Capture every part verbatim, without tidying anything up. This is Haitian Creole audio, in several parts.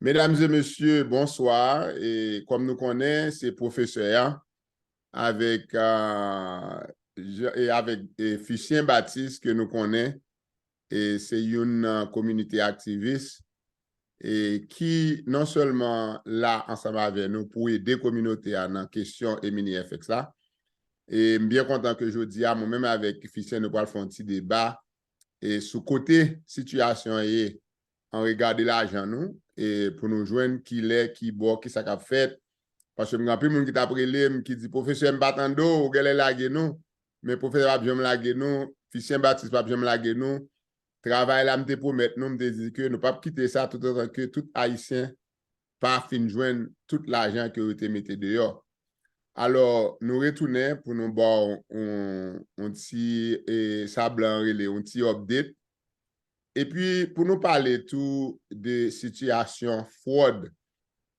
Medam e mesye, bonswa. E kòm nou konnen, se pwofesè a avèk, ah, Jean- e avèk e Fisyen Batis ke nou konnen, e se youn nan kominote aktivis e ki non sèlman la ansanm avè nou pou ede kominote a nan kesyon e mini F X la. E m byen kontan ke jodi a, mwen menm avèk Fisyen, nou pral fè yon ti deba e sou kote sitiyasyon an ye an rega de lajan nou, e pou nou jwenn kilè, ki bò, ki sa k ap fèt. Paske m gen anpil moun ki t ap rele m, ki di, "Pwofesè, m pa tande w, ou genlè lage nou." Men pwofesè p ap janm lage nou, Fisyen Batis p ap janm lage nou. Travay la, m te pwomèt nou, m te di ke nou p ap kite sa toutotan ke tout Ayisyen pa fin jwenn tout lajan ke yo te mete deyò. Alò, nou retounen pou nou ba w yon, yon ti, e, sa blan rele, yon ti update. Epi, pou nou pale tou de sitiyasyon fwòd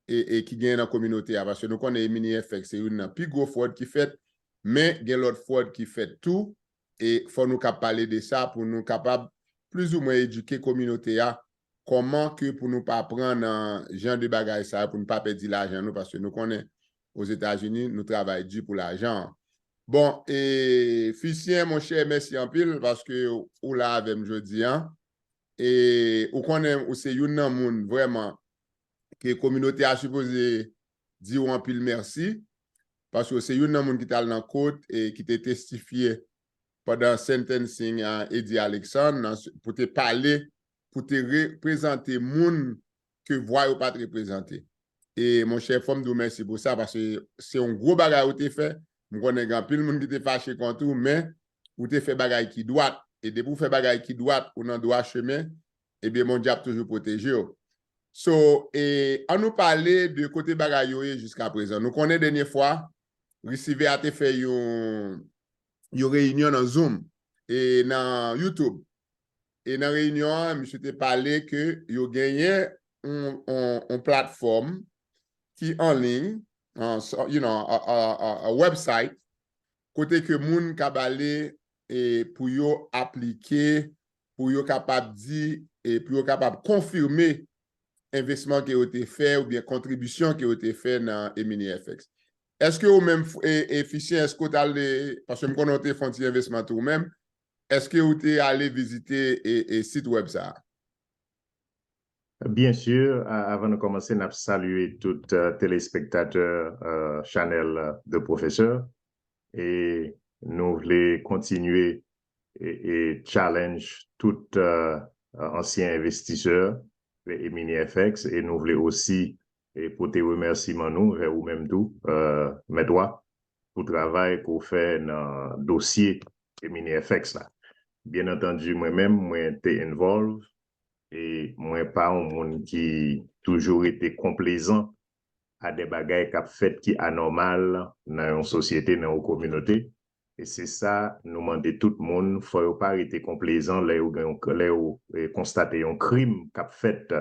e, e ki genyen nan kominote a, paske nou konnen e mini F X se youn nan pi gwo fwòd ki fèt, men gen lòt fwòd ki fèt tou, e fò nou kab pale de sa pou nou kapab plizoumwen edike kominote a, kòman ke pou nou pa pran nan jan de bagay sa yo, pou nou pa pèdi lajan nou, paske nou konnen Ozetazini, nou travay di pou lajan an. Bon, e Fisyen, monchè, mèsi anpil paske ou la avè m jodi a. E ou konnen ou se youn nan moun vrèman ke kominote a sipoze di w anpil mèsi, paske ou se youn nan moun ki t al nan kot e ki te testifye pandan sentencing a Eddie Alexandre, nan, pou te pale, pou te reprezante moun ke vwa yo pa t reprezante. E monchè, fò m di w mèsi pou sa, paske se yon gwo bagay ou te fè. M konnen gen anpil moun ki te fache kont ou, men ou te fè bagay ki dwat. E depi w fè bagay ki dwat, ou nan dwa chemen, ebyen, Bondye ap toujou pwoteje w. So, e, an nou pale de kote bagay yo ye jiska prezan. Nou konnen dènye fwa, Risivè a te fè yon, yon reyinyon nan Zoom e nan YouTube. E nan reyinyon an, misye te pale ke yo genyen yon, yon, yon platfòm ki an liy, an, so- you know, a, a, a, a website, kote ke moun kab ale e pou yo aplike, pou yo kapab di, e pou yo kapab konfime envestisman ke yo te fè oubyen kontribisyon ke yo te fè nan e mini F X. Èske ou menm, e, e Fisyen, èske ou t ale, paske m konnen ou te fè yon ti envestisman tou ou menm, èske ou te ale vizite e, e sit wèb sa a? Byen si, a- avan nou kòmanse, n ap salye tout, euh, telespektatè, euh, chanèl, euh, de pwofesè. E nou vle kontinye e, e challenge tout, euh, ansyen envestisè e mini F X, e nou vle osi e pote remèsiman nou vè ou menm tou, euh, Mèt Wa, pou travay ke w fè nan dosye e mini F X la. Byen antandi, mwen menm, mwen te involve, e mwen pa yon moun ki toujou rete konplezan a de bagay k ap fèt ki anòmal nan yon sosyete, nan yon kominote. E se sa nou mande tout moun, fò yo pa rete konplezan lè yo gen yon, lè yo, e, konstate yon krim k ap fèt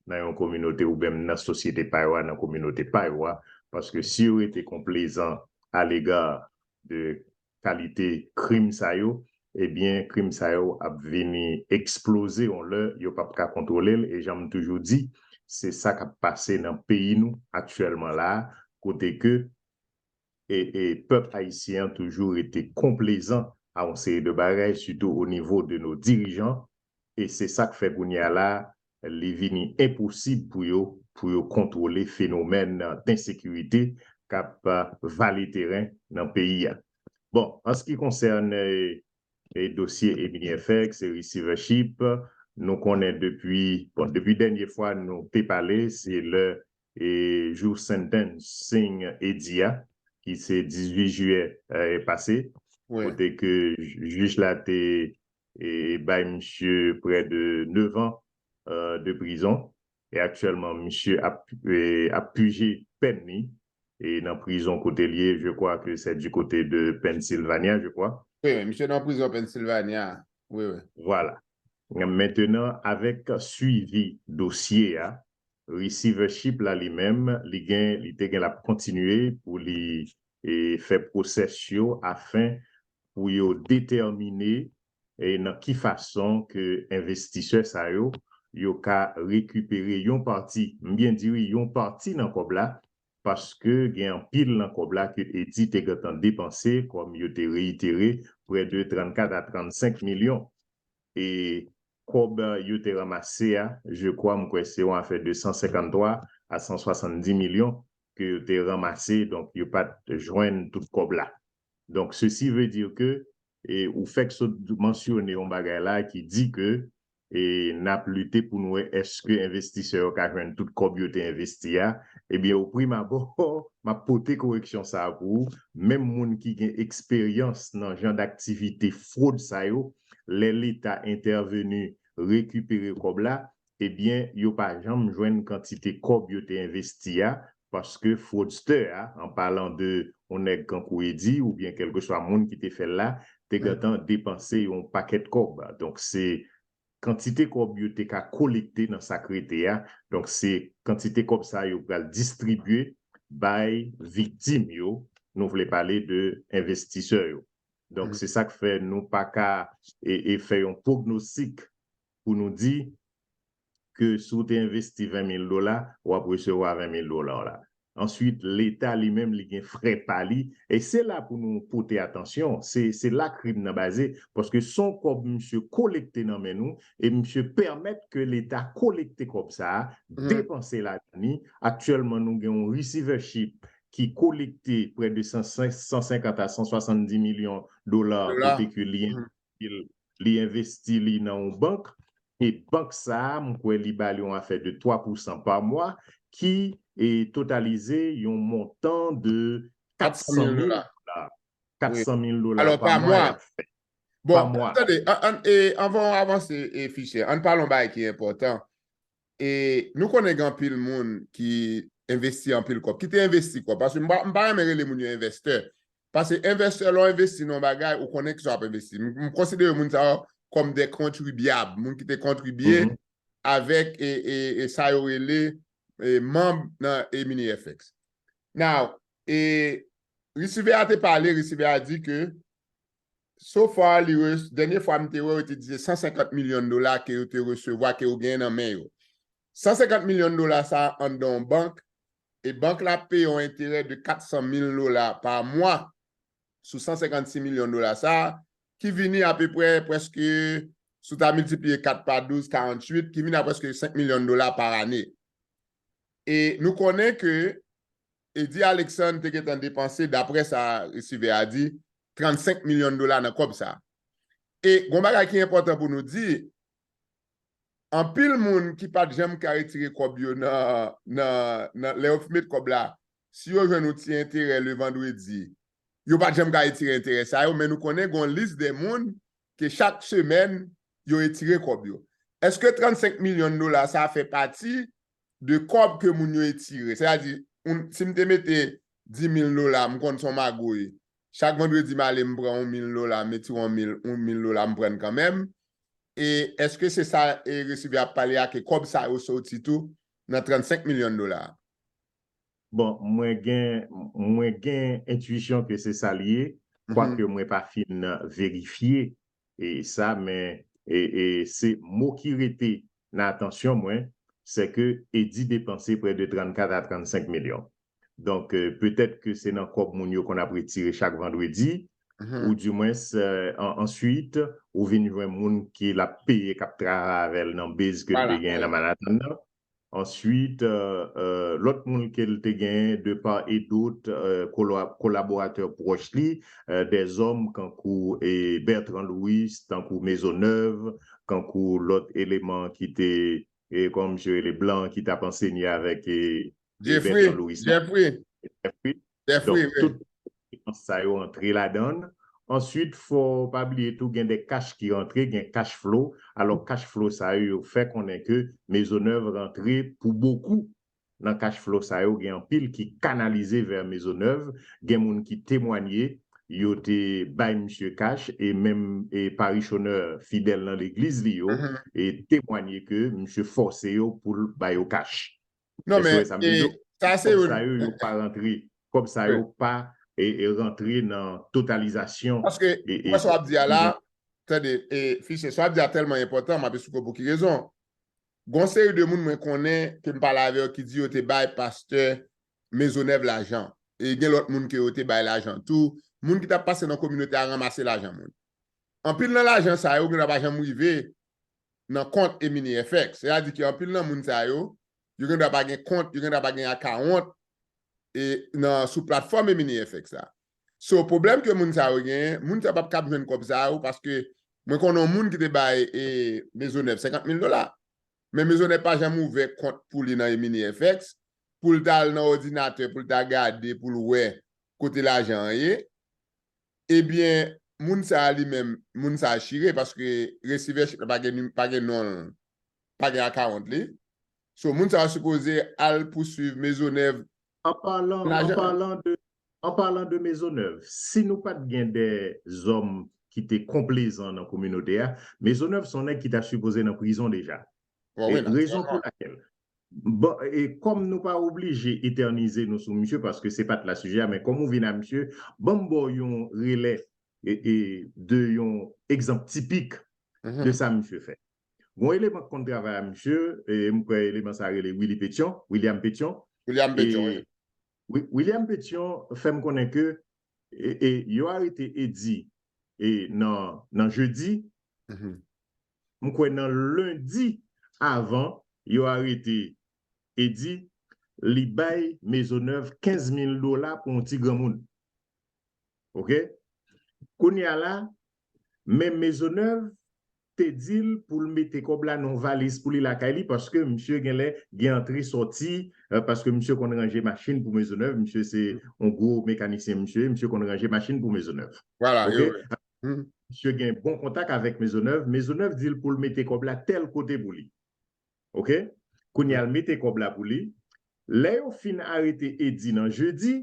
nan yon kominote oubyen nan sosyete pa yo a, nan kominote pa yo a. Paske si yo rete konplezan alega de kalite krim sa yo, ebyen, krim sa yo ap vini eksploze yon lè, yo p ap ka kontwole l. E jan m toujou di, se sa k ap pase nan peyi nou aktyèlman la a, kote ke e, e pèp ayisyen an toujou rete konplezan a yon seri de bagay, sitou o nivo de nos dirigeants. E se sa k fè kounye a la, li vini enposib pou yo, pou yo kontwole fenomèn densekirite k ap, euh, vale teren nan peyi a. Bon, an se ki konsène, e, e dosye e mini F X e receivership, nou konnen depi, bon, depi dènye fwa nou te pale, se lè e jou sentencing Eddie a, ki se dizuit jiyè, euh, pase, kote ke jij la te, e, bay misye prè de nèf an, euh, de prizon. E aktyèlman, misye ap, e, ap pije pèn li e nan prizon kote l ye, je crois que c'est du côté de Pennsylvania, je crois. Wi, wi, misye nan prizon Pennsylvania. Wi, wi. Vwala. Mentenan, avèk swivi dosye a, receivership la li menm, li gen, li te gen l ap kontinye pou li, e, fè pwosès yo afen pou yo detèmine, e, nan ki fason ke envestisè sa yo, yo ka rekipere yon pati, m byen di wi, yon pati nan kòb la, paske gen anpil nan kòb la ke Eddy te gentan depanse, kòm yo te reitere, prè de trannkat a trannsenk milyon. E kòb yo te ranmase a, je kwa, m kwè se yon afè de san senkanntwa a san swasanndis milyon ke yo te ranmase, donk yo pa t jwenn tout kòb la. Donk, ceci veut dire que, e, ou fèk sot mansyone yon bagay la ki di ke, e, n ap lite pou n wè èske envestisè yo ka jwenn tout kòb yo te envesti a. Ebyen, o prim abò, m ap pote koreksyon sa a pou ou. Menm moun ki gen eksperyans nan jan daktivite fwod sa yo, lè Leta entèveni rekipere kòb la, ebyen, yo pa janm jwenn kantite kòb yo te envesti a, paske fraudster a, an palan de yon nèg kankou Eddy, oubyen kèlkeswa moun ki te fè l la, te gentan depanse yon pakèt kòb. Donk, se kantite kòb yo te ka kolekte nan sa k rete a. Donk, se kantite kòb sa yo pral distribye bay viktim yo. Nou vle pale de envestisè yo. Donk, se sa k fè nou pa ka e, e fè yon pwognostik pou nou di ke si w te envesti ven mil dola, w ap resevwa ven mil dola w la. Answit, Leta li menm, li gen frè pa li. E se la pou nou pote atansyon. Se, se la krim nan baze. Paske se yon kòb misye kolekte nan men nou e misye pèmèt ke Leta kolekte kòb sa a, depanse ladan li. Aktyèlman, nou gen yon receivership ki kolekte prè de san, san senkant a san swasanndis milyon dola, kote ke li li, li envesti li nan yon bank, e bank sa a, m kwè li ba li yon afè de twa pousan pa mwa, ki e, totalize yon montan de kat san mil dola. Kat san mil dola pa mwa l ap fè. Bon, tande, anvan w avanse, e, Fischer, ann pale yon bagay ki enpòtan. E nou konnen gen anpil moun ki envesti anpil kòb, ki te envesti kòb, paske m pa renmen rele moun yo envestè. Paske envestè, lè w envesti nan yon bagay, ou konnen kisa w ap envesti. M konsidere moun sa yo kòm de kontribyab, moun ki te kontribye avèk e, e, e sa yo rele e, manm nan e, MiniFX. Now, e, resivè a te pale, resivè a di ke so far, li, dènye fwa m te wè, yo te di se san senkant milyon dola ke yo te resevwa, ke yo genyen nan men yo. San senkant milyon dola sa a anndan yon bank, e bank la ap peye yon enterè de kat san mil dola pa mwa sou san senkannsis milyon dola sa a, ki vini apeprè prèske, si w ta miltipliye kat pa douz, karanntuit, ki vini a prèske senk milyon dola pa ane. E nou konnen ke Eddy Alexandre te gentan depanse, daprè sa resivè a di, trannsenk milyon dola nan kòb sa a. E gon bagay ki enpòtan pou nou di, anpil moun ki pa t janm ka retire kòb yo nan, nan, nan, lè yo fin met kòb la, si yo jwenn yon ti enterè le vandredi, yo pa t janm ka retire enterè sa yo, men nou konnen gon lis de moun ke chak semèn, yo retire kòb yo. Èske trannsenk milyon dola sa a fè pati de kòb ke moun yo etire. Sètadi, si m te mete dis mil dola, m konn se yon magouy. Chak vandredi m ale, m pran yon mil dola, m etire yon mil, yon mil dola, m pran kanmenm. E èske se sa e resivè ap pale a, ke kòb sa yo soti tou nan trannsenk milyon dola a? Bon, mwen gen, mwen gen entwisyon ke se sa l ye, kwake mwen pa fin verifye e sa, men e, e se mo ki rete nan atansyon mwen, se ke Eddy depanse prè de trannkat a trannsenk milyon. Donk, e, petèt ke se nan kòb moun yo konn ap retire chak vandredi, oudimwens, e, an, answit, ou vin jwenn moun ki l ap peye, k ap travay avè l nan base ke l te genyen nan Manhattan nan. Answit, e, e, lòt moun ke l te genyen de part et d'autre, e, kola-, kolaboratè pwòch li, e, dèzòm kankou e Bertrand Louis, tankou Maisonneuve, kankou lòt eleman ki te, e, kòman misye rele, blan ki t ap ansenye avèk e, e Bertrand Louis la. Jeffrey. Jeffrey. Donk, tout depans sa yo antre ladan l. Answit, fò w pa bliye tou, gen de kach ki rantre, gen cash flow. Alò, cash flow sa yo, yo fè konnen ke Maisonneuve rantre pou bokou nan cash flow sa yo. Gen anpil ki kanalize vè Maisonneuve. Gen moun ki temwanye, yo te bay misye kach, e menm e parishonè fidèl nan legliz li yo, e temwanye ke misye fòse yo pou l ba yo kach. Non, men, e, sa se youn. Kòb sa yo, yo pa rantre. Kòb sa yo pa e, e rantre nan totalizasyon. Paske, e, e, sa w ap di a la, tande, e, Fischer, sa w ap di a tèlman enpòtan, m ap esplike w pou ki rezon. Gon seri de moun mwen konnen ke m pale avè yo ki di yo te bay pastè Mezonèv lajan. E gen lòt moun ke yo te bay lajan tou. Moun ki t ap pase nan kominote a ranmase lajan moun. Anpil nan lajan sa yo gen dwa pa janm rive nan kont Emini F X. Sètadi ke anpil nan moun sa yo, yo gen dwa pa gen kont, yo gen dwa pa gen akawont e nan, sou platfòm Emini F X la. So, pwoblèm ke moun sa yo genyen, moun sa yo p ap kab jwenn kòb sa yo paske mwen konnen yon moun ki te bay e, Mezonèv senkant mil dola. Men Mezonèv pa janm ouvè kont pou li nan Emini F X, pou l ta al nan òdinatè, pou l ta gade, pou l wè kote lajan an ye. Ebyen, moun sa a li menm, moun sa a chire paske resivè chèk la pa gen, pa gen non l, pa gen akawont li. So, moun sa a sipoze al pouswiv Mezonèv. An palan, an palan de, an palan de Mezonèv, si nou pa t gen de zòm ki te konplezan nan kominote a, Mezonèv se yon nèg ki ta sipoze nan prizon deja. E rezon pou lakèl. Bon, e kòm nou pa oblije etènize nou sou misye, paske se pa t la sijè a, men kòm ou vin a misye, ban m ba w yon relè e, e, de yon egzanp tipik de sa misye fè. Gon eleman k konn travay a misye, e m kwè eleman sa rele Willy Pétion, William Pétion. William Pétion, wi. Wi, William Pétion fè m konnen ke e, e, yo arete Eddy e, nan, nan jedi. M kwè nan lendi avan yo arete Eddy, li bay Mezonèv kenz mil dola pou yon ti granmoun. Oke? Kounye a la, men Mezonèv te di l pou l mete kòb la nan yon valiz pou li lakay li, paske misye genlè gen antre sòti, paske misye konn ranje machin pou Mezonèv, misye se yon gwo mekanisyen misye ye, misye konn ranje machin pou Mezonèv. Oke? Misye gen bon kontak avèk Mezonèv, Mezonèv di l pou l mete kòb la tèl kote pou li. Oke? Kounye a l mete kòb la pou li. Lè yo fin arete Eddy nan jedi,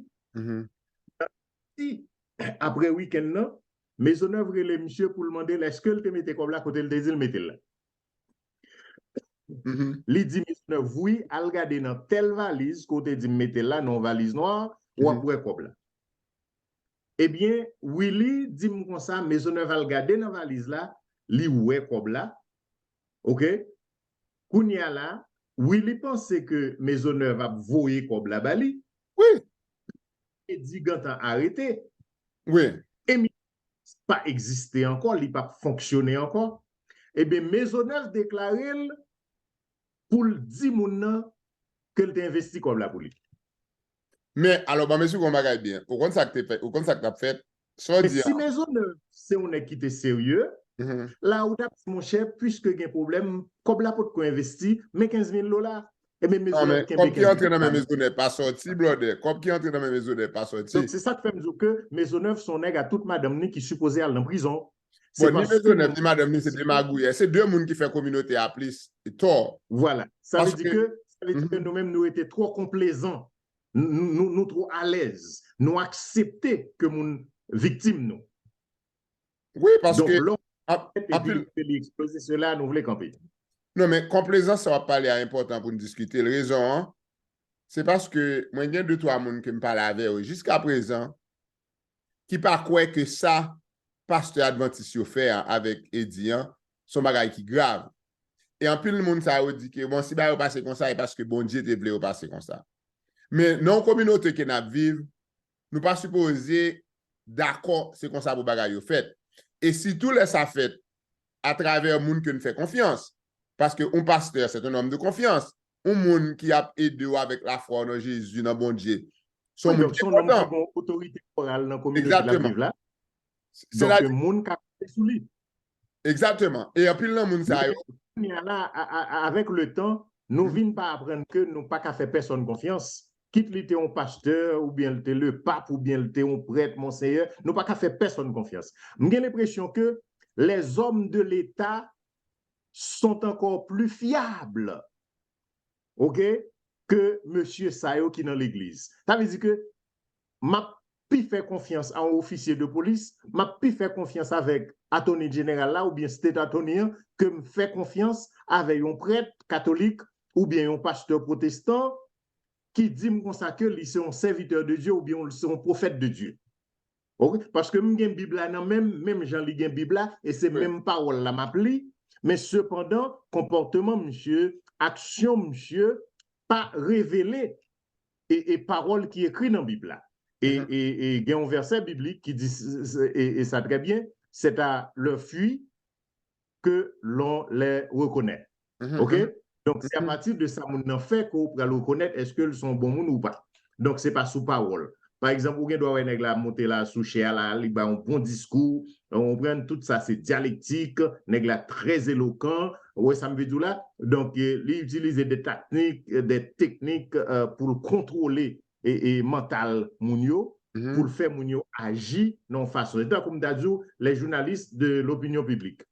apre wikenn nan, Mezonèv rele misye pou l mande l èske l te mete kòb la kote l te di l mete l la. Li di Mezonèv, wi, al gade nan tèl valiz ke w te di m mete l la, nan yon valiz nwa, w ap wè kòb la. Ebyen, Willy di m konsa, Mezonèv al gade nan valiz la, li wè kòb la. Oke? Kounye a la, Willy panse ke Mezonèv ap voye kòb la ba li. Wi. Eddy gentan arete. Wi. Emini pa egziste ankò, li p ap fonksyone ankò. Ebyen, Mezonèv deklare l pou l di moun nan ke l te envesti kòb la pou li. Men, alò, ban m esplike w yon bagay byen. Ou konn sa k te fèt, ou konn sa k t ap fèt? Sa w di a. Men si Mezonèv se yon nèg ki te serye, la ou t ap di, monchè, piske gen pwoblèm, kòb la potko envesti, men kenz mil dola. Ebyen, Mezonèv kenbe kenz mil dola. Kòb ki antre nan men Mezonèv pa sòti, brother. Kòb ki antre nan men Mezonèv pa sòti. Donk, se sa k fè m di w ke Mezonèv se yon nèg a tout madanm ni ki sipoze al nan prizon. Bon, ni Mezonèv, ni madanm ni se de magouyè. Se de moun ki fè kominote a plis tò. Vwala. Sa vle di ke, sa vle di ke nou menm, nou rete twò konplezan. Nou, nou, nou twò alèz. Nou aksepte ke moun viktim nou. Wi, paske. Donk, lè w fè li eksploze, se la nou vle kanpe. Non, men konplezans sa w ap pale a enpòtan pou n diskite l. Rezon an, se paske mwen gen de twa moun ke m pale avè yo jiskaprezan ki pa kwè ke sa pastè advantis yo fè a avèk Eddy an, se yon bagay ki grav. E anpil moun sa yo di ke, bon, si bagay yo pase konsa, e paske Bondye te vle yo pase konsa. Men nan yon kominote ke n ap viv, nou pa sipoze dakò se konsa pou bagay yo fèt. E sitou lè sa fèt atravè moun ke n fè konfyans. Paske yon pastè, c'est un homme de confiance. Yon moun ki ap ede w avèk lafwa w nan Jezi, nan Bondye. Se yon moun ki enpòtan. Donk, se yon nonm ki gen otorite moral nan kominote l ap viv la. Donk, moun ka konte sou li. Egzakteman. E anpil nan moun sa yo. Kounye a la, avèk letan, nou vin pa aprann ke nou pa ka fè pèsòn konfyans. Kit li te yon pastè, oubyen li te lepap, oubyen li te yon prèt, monseyè, nou pa ka fè pèsòn konfyans. M gen lenpresyon ke les hommes de l'État sont encore plus fiables, oke, ke mesye sa yo ki nan legliz. Sa vle di ke m ap pi fè konfyans a yon ofisye de polis, m ap pi fè konfyans avèk attorney general la oubyen state attorney an ke m fè konfyans avèk yon prèt katolik oubyen yon pastè pwotestan ki di m konsa ke li se yon sèvitè de Dye oubyen li se yon pwofèt de Dye. Oke? Paske m gen Bib la nan men m, menm jan li gen Bib la, e se menm pawòl la m ap li, men sepandan, konpòteman misye aksyon misye pa revele e, e pawòl ki ekri nan Bib la. E, e, e gen yon vèsè biblik ki di, e, e sa trè byen, c'est à leur fruit que l'on les reconnaît. OK? Donk, se apati de sa moun nan fè ke w pral rekonèt èske l se yon bon moun ou pa. Donk, se pa sou pawòl. Pa egzanp, ou gen dwa wè nèg la monte la sou chè a la, li bay yon bon diskou, ou konprann, tout sa se dyalektik, nèg la trè elokan, ou wè sa m vle di w la? Donk, li itilize de taknik, de teknik pou l kontwole e, e mantal moun yo, pou l fè moun yo aji nan yon fason. Se tankou m ta di w, les journalistes de l'opinion publique.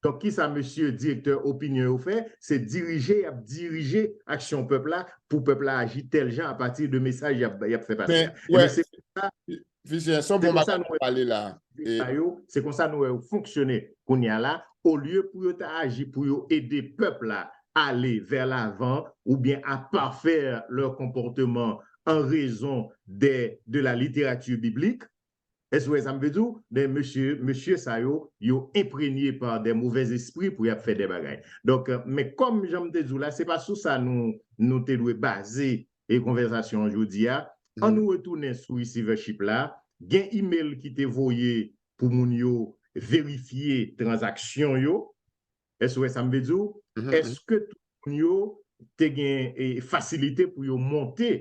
Donk, kisa mesye direktè opinyon yo fè? Se dirije, y ap dirije aksyon pèp la pou pèp la aji tèl jan apati de mesaj y ap, y ap fè pase a. Ebyen, se konsa, Fisyen, se yon bon bagay nou pale la. Sa yo, se konsa nou wè yo fonksyone kounye a la, olye pou yo ta aji pou yo ede pèp la ale vè lavan oubyen à parfaire leur comportement en raison de, de la littérature biblique, Èske w wè sa m vle di w? Men mesye, mesye sa yo, yo enprenye pa de movèz espri pou y ap fè de bagay. Donk, men kòm jan m te di w la, se pa sou sa nou, nou te dwe baze e konvèsasyon an jodi a. Ann nou retounen sou receivership la. Gen email ki te voye pou moun yo verifye tranzaksyon yo. Èske w wè sa m vle di w? Èske tout moun yo te gen e, fasilite pou yo monte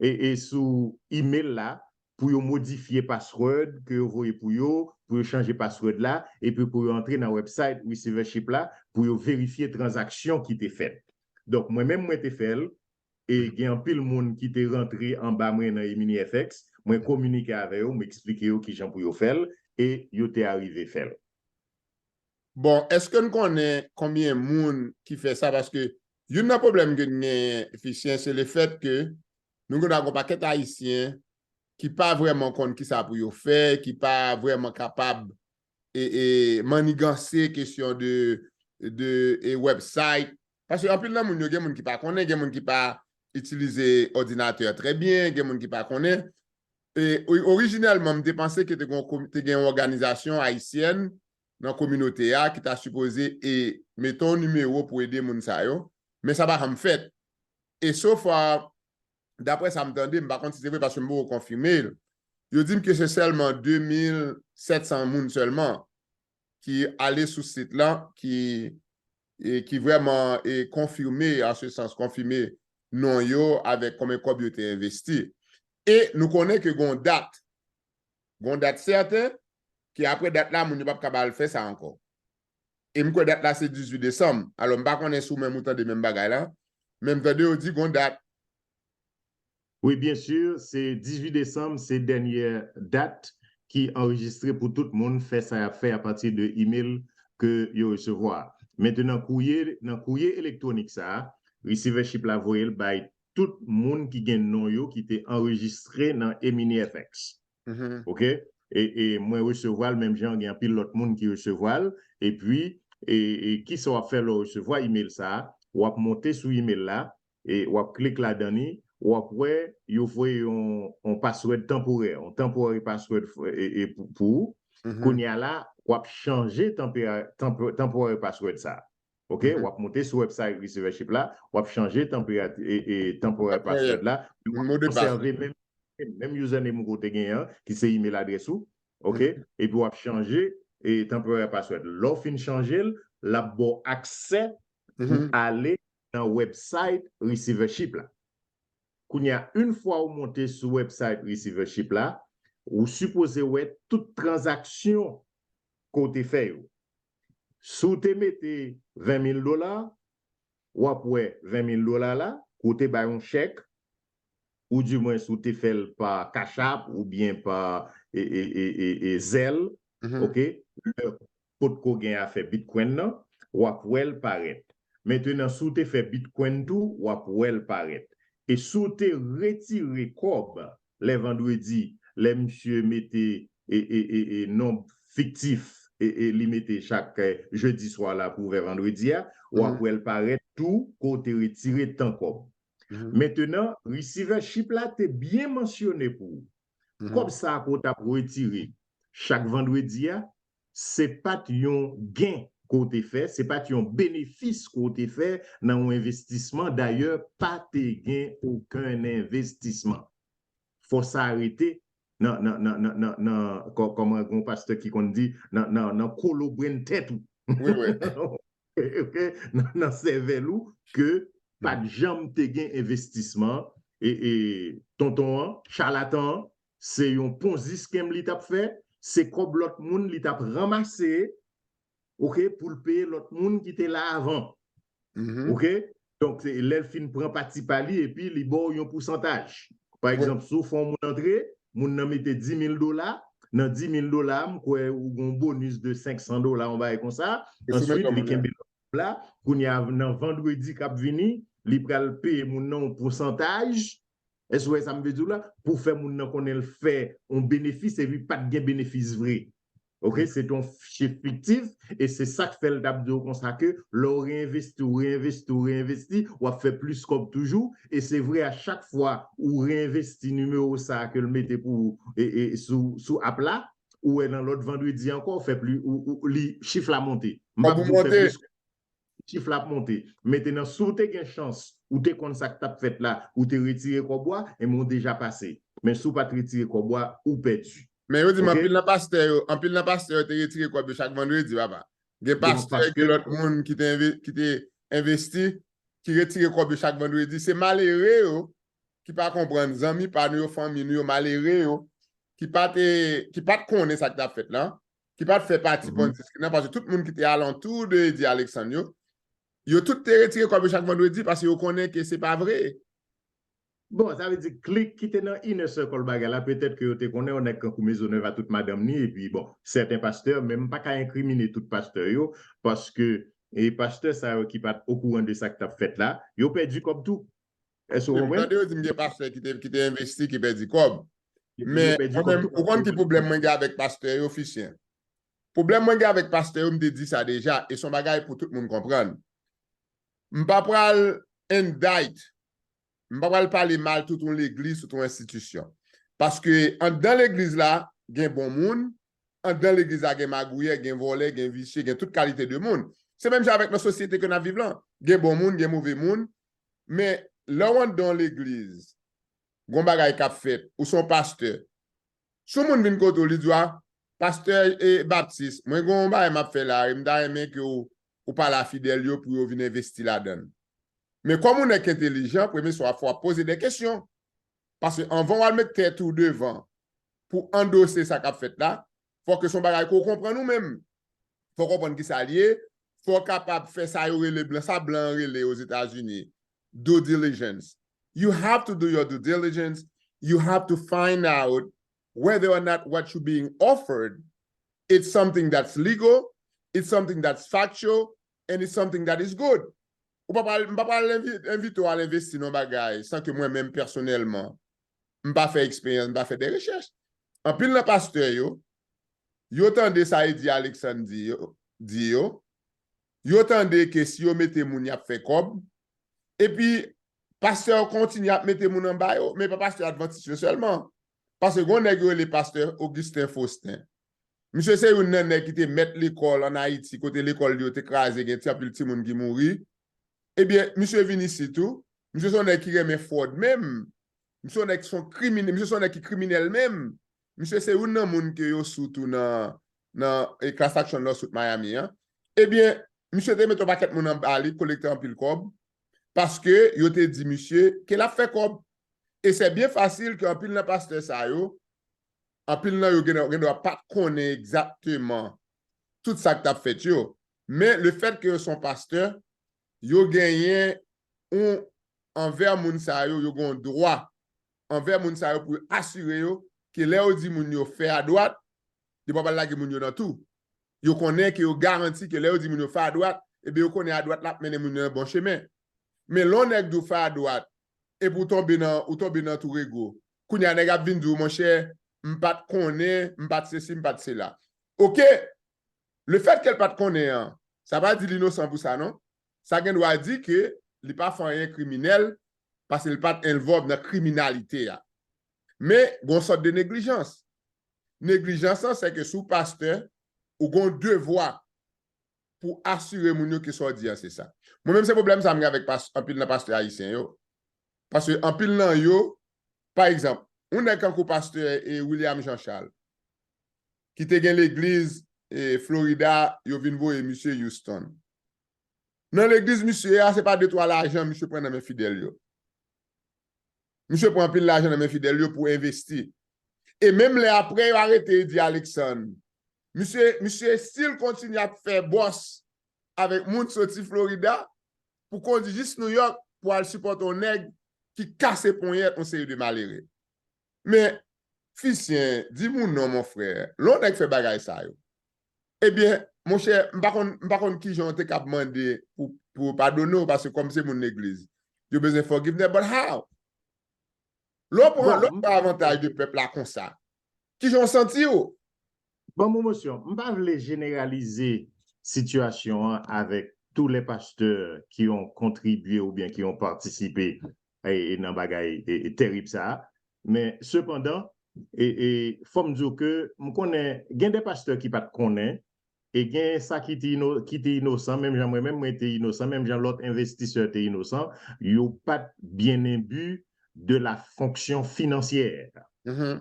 e, e sou email la, pou yo modifye password ke yo voye pou yo, pou yo chanje password la, epi pou yo antre nan website receivership la, pou yo verifye tranzaksyon ki te fèt. Donk, mwen menm, mwen te fè l, e gen anpil moun ki te rantre anba mwen nan E-Mini F X, mwen kominike avè yo, mwen eksplike yo kijan pou yo fè l, e yo te arive fè l. Bon, èske n konnen konbyen moun ki fè sa? Paske youn nan pwoblèm ke n genyen, Fisyen, se lefèt ke nou gen dwa gen yon pakèt Ayisyen ki pa vrèman konn kisa pou yo fè, ki pa vrèman kapab e, e maniganse kesyon de, de e website. Paske anpil nan moun yo, gen moun ki pa konnen, gen moun ki pa itilize òdinatè trè byen, gen moun ki pa konnen. E, o- orijinèlman, m te panse ke te gen, yon komi- te gen yon òganizasyon ayisyèn nan kominote a ki ta sipoze e mete yon nimewo pou ede moun sa yo. Men sa pa janm fèt. E so far, daprè sa m tande, m pa konn si se vre paske m poko konfime l. Yo di m ke se sèlman de mil sèt san moun sèlman ki ale sou sit lan, ki, e, ki vrèman e, konfime, an se sans, konfime non yo avèk konbyen kòb yo te envesti. E nou konnen ke gon dat, gon dat sèten, ke apre dat la, moun yo p ap ka al fè sa ankò. E m kwè dat la se dizuit desanm. Alò, m pa konnen si w menm ou tande menm bagay la, men m tande yo di gon dat. Wi, byen si, se dizuit desanm, se dènyè dat ki anrejistre pou tout moun fè sa y ap fè apati de email ke yo resevwa. Mentenan, kourye, nan kourye elektwonik sa a, receivership la voye l bay tout moun ki gen non yo ki te anrejistre nan E-Mini F X. OK? E, e mwen resevwa l menm jan gen anpil lòt moun ki resevwa l. Epi, e, e kisa w ap fè lè w resevwa email sa a? W ap monte sou email la, e w ap klik ladan li, w ap wè yo voye yon, yon password tanporè, yon temporary password e, e pou, pou ou. Kounye a la, w ap chanje tempera- tempo- temporary password sa a. OK? W ap monte sou website receivership la, w ap chanje tempera- e, e temporary password la. W ap konsève menm, menm username ou te genyen an, ki se email adrès ou. OK? Epi w ap chanje e temporary password. Lè w fin chanje l, l ap ba w aksè pou ale nan website receivership la. Kounye a, yon fwa ou monte sou website receivership la, ou sipoze wè tout tranzaksyon ke w te fè yo. Si w te mete ven mil dola, w ap wè ven mil dola la, ke w te bay yon chèk, ou di mwens ou te fè l pa Cash App oubyen pa e, e, e, e, e Zelle, OK? Lè potko gen afè Bitcoin nan, w ap wè l parèt. Mentenan, si w te fè Bitcoin tou, w ap wè l parèt. E si w te retire kòb lè vandredi, lè misye mete e, e, e, e, non fiktif, e, e, li mete chak e, jedi swa la pou ouvè vandredi a, w ap wè l parèt tou ke w te retire tan kòb. Mentenan, receivership la te byen mansyone pou ou. Kòb sa a ke w t ap retire chak vandredi a, se pa t yon gen ke w te fè, se pa t yon benefis ke w te fè nan yon envestisman. Dayè, pa te gen okenn envestisman. Fò sa rete nan, nan, nan, nan, nan, nan kò-, kòman gen yon pastè ki konn di, nan, nan, nan kolobrenn tèt ou. Wi, wi. Ok? Nan, nan sèvèl ou ke pa t janm te gen envestisman. E, e tonton an, chalatan an, se yon ponzi scam li t ap fè, se kòb lòt moun li t ap ranmase, ok, pou l peye lòt moun ki te la avan. Mhm. Ok? Donk, se lè l fin pran pati pa li, epi li ba w yon pousantaj. Pa egzanp, si w fè yon moun antre, moun nan mete dis mil dola, nan dis mil dola, m kwè ou gen yon bonis de senk san dola, yon bagay konsa. E sou Answit, menm li moun kenbe lòt la. Kounye a, nan vandredi k ap vini, li pral peye moun nan yon pousantaj. Èske w wè sa m vle di w la? Pou fè moun nan konnen l fè yon benefis, epi pa t gen benefis vre. Ok, se t yon chif fiktif, e se sa k fè l t ap di w konsa ke lè w reenvesti, w reenvesti, w reenvesti, w ap fè plis kòb toujou. E se vre, a chak fwa ou reenvesti nimewo sa a ke l mete pou ou, e, e, sou, sou app la, ou wè nan lòt vandredi ankò, w fè pli, ou, ou, li, chif la monte. M p ap Kòb ou di w fè monte. Plis, chif la ap monte. Mentnan, si w te gen chans, ou te konn sa k t ap fèt la, ou te retire kòb ou a, enben w deja pase. Men si w pa t retire kòb ou a, ou pèdi. Men yo di m Ok? Anpil nan pastè yo, anpil nan pastè yo te retire kòb yo chak vandredi, papa. Gen Gen pastè, pastè gen lòt moun ki te enve-, ki te envesti, ki retire kòb yo chak vandredi. Se malere yo ki pa konprann, zanmi pa nou yo, fanmi nou yo, malere yo, ki pa te, ki pa t konnen sa k t ap fèt la, ki pa t fè pati Mhm. Ponzi scam nan, paske tout moun ki te alantou de Eddy Alexandre yo, yo tout te retire kòb yo chak vandredi paske yo konnen ke se pa vre. Bon, sa vle di klik ki te nan inner circle bagay la, petèt ke yo te konnen yon nèg kankou Maisonneuve a tout madanm ni, epi bon, sèten pastè, men m pa ka enkrimine tout pastè yo, paske e pastè sa yo ki pa t okouran de sa k t ap fèt la, yo pèdi kòb tou. Èske w Wi, m konprann? Tande yo di m gen pastè ki te, ki te envesti, ki pèdi kòb. Yo Men, pèdi mwen kòb menm, tou. Ou konn ki pwoblèm mwen gen avèk pastè yo, Fisyen? Pwoblèm mwen gen avèk pastè yo, m te di sa deja, e se yon bagay pou tout moun konprann. M pa pral indict, m pa pral pale mal tout yon legliz, tout yon enstitisyon. Paske anndan legliz la, gen bon moun, anndan legliz la, gen magouyè, gen vòlè, gen visye, gen tout kalite de moun. Se menm jan avèk nan sosyete ke n ap viv lan. Gen bon moun, gen move moun, men lè w anndan yon legliz, gon bagay k ap fèt, ou se yon pastè, si yon moun vin kote w, li di w, a, pastè e baptis, mwen gen yon bagay m ap fè la, e m ta renmen ke w, ou pale a fidèl yo pou yo vin envesti ladan l. Men kòm yon nèg ki entelijan, premye sa w ap fè, w ap poze de kesyon. Paske anvan w al met tèt ou devan pou andose sa k ap fèt la, fòk se yon bagay ke w konprann ou menm. Fò w konprann ki sa l ye, fò w kapab fè sa yo rele blan, sa blan an rele Ozetazini, due diligence. You have to do your due diligence. You have to find out whether or not what you're being offered, it's something that's legal, it's something that's factual, and it's something that is good. Ou pa pral, m pa pral envi-, envite w al envesti nan bagay san ke mwen menm pèsonèlman, m pa fè eksperyans, m pa fè de rechèch. Anpil nan pastè yo, yo tande sa Eddy Alexandre di yo, di yo, yo tande ke si yo mete moun, y ap fè kòb, epi pastè yo kontinye ap mete moun anba yo, men pa pastè advantis yo sèlman. Paske gon nèg yo rele pastè Augustin Faustin. Misye se youn nan nèg ki te mèt lekòl ann Ayiti, kote lekòl yo te kraze, gen ti anpil timoun ki mouri. Ebyen, misye vin isit tou. Misye se yon nèg ki renmen fwòd menm. Misye se yon nèg ki se yon kriminèl, misye se yon nèg ki kriminèl menm. Misye se youn nan moun ke yo sou tou nan, nan, e, class action lawsuit Miami an. Ebyen, misye te mete yon pakèt moun anba li, kolekte anpil kòb, paske yo te di misye ke l ap fè kòb. E se byen fasil ke anpil nan pastè sa yo, anpil nan yo gen, gen dwa pa t konnen egzakteman tout sa k t ap fèt yo. Men lefètke yo se yon pastè, yo genyen yon, anvè moun sa yo, yo gen yon dwa anvè moun sa yo pou yo asire yo ke lè yo di moun yo fè adwat, yo pa pral lage moun yo nan tou. Yo konnen ke yo garanti ke lè yo di moun yo fè adwat, ebyen yo konnen adwat la ap mennen moun yo nan bon chemen. Men lè yon nèg di w fè adwat, epi w tonbe nan, ou tonbe nan tou rego. Kounye a nèg ap vin di w, monchè, m pa t konnen, m pa t sesi, m pa t sela. Oke, lefètke l pa t konnen an, sa pa di l inosan pou sa non. Sa gen dwa di ke li pa fè anyen kriminèl, paske li pa t envolve nan kriminalite a. Men, gen yon sòt de neglijans. Neglijans lan, se ke si w pastè, ou gen yon devwa pou asire moun yo ke sa w di a se sa. Mwen menm se pwoblèm sa m gen avèk pas, anpil nan pastè ayisyen yo. Paske anpil nan yo, pa egzanp, yon nèg kankou pastè e William Jean Charles, ki te gen legliz e Florida, yo vin voye misye Houston. Nan legliz misye a, se pa de twa lajan misye pran nan men fidèl yo. Misye pran anpil lajan nan men fidèl yo pou envesti. E menm lè apre yo arete Eddy Alexandre, misye, misye still kontinye ap fè bòs avèk moun soti Florida pou kondi jis New York pou al sipòte yon nèg ki kase ponyèt yon seri de malere. Men, Fisyen, di m yon non, mon frè. Lè yon nèg fè bagay sa yo, ebyen, monchè, m pa konn, m pa konn kijan w te kab mande pou, pou yo padone w, paske kòm se moun legliz, yo bezwen forgiveness, but how? Lè w pran, lè w pran avantaj de pèp la konsa, kijan w santi w? Bon, Moumousyon, m pa vle jeneralize sitiyasyon an avèk tous les pasteurs ki yon kontribye oubyen ki yon patisipe e, e nan bagay e, e terib sa a. Men, sepandan, e, e, fò m di w ke m konnen gen de pastè ki pa t konnen, e gen sa ki te, ino, ki te inosan, menm jan mwen menm mwen te inosan, menm jan lòt envestisè te inosan, yo pa t byen enbi de la fonksyon finansyè.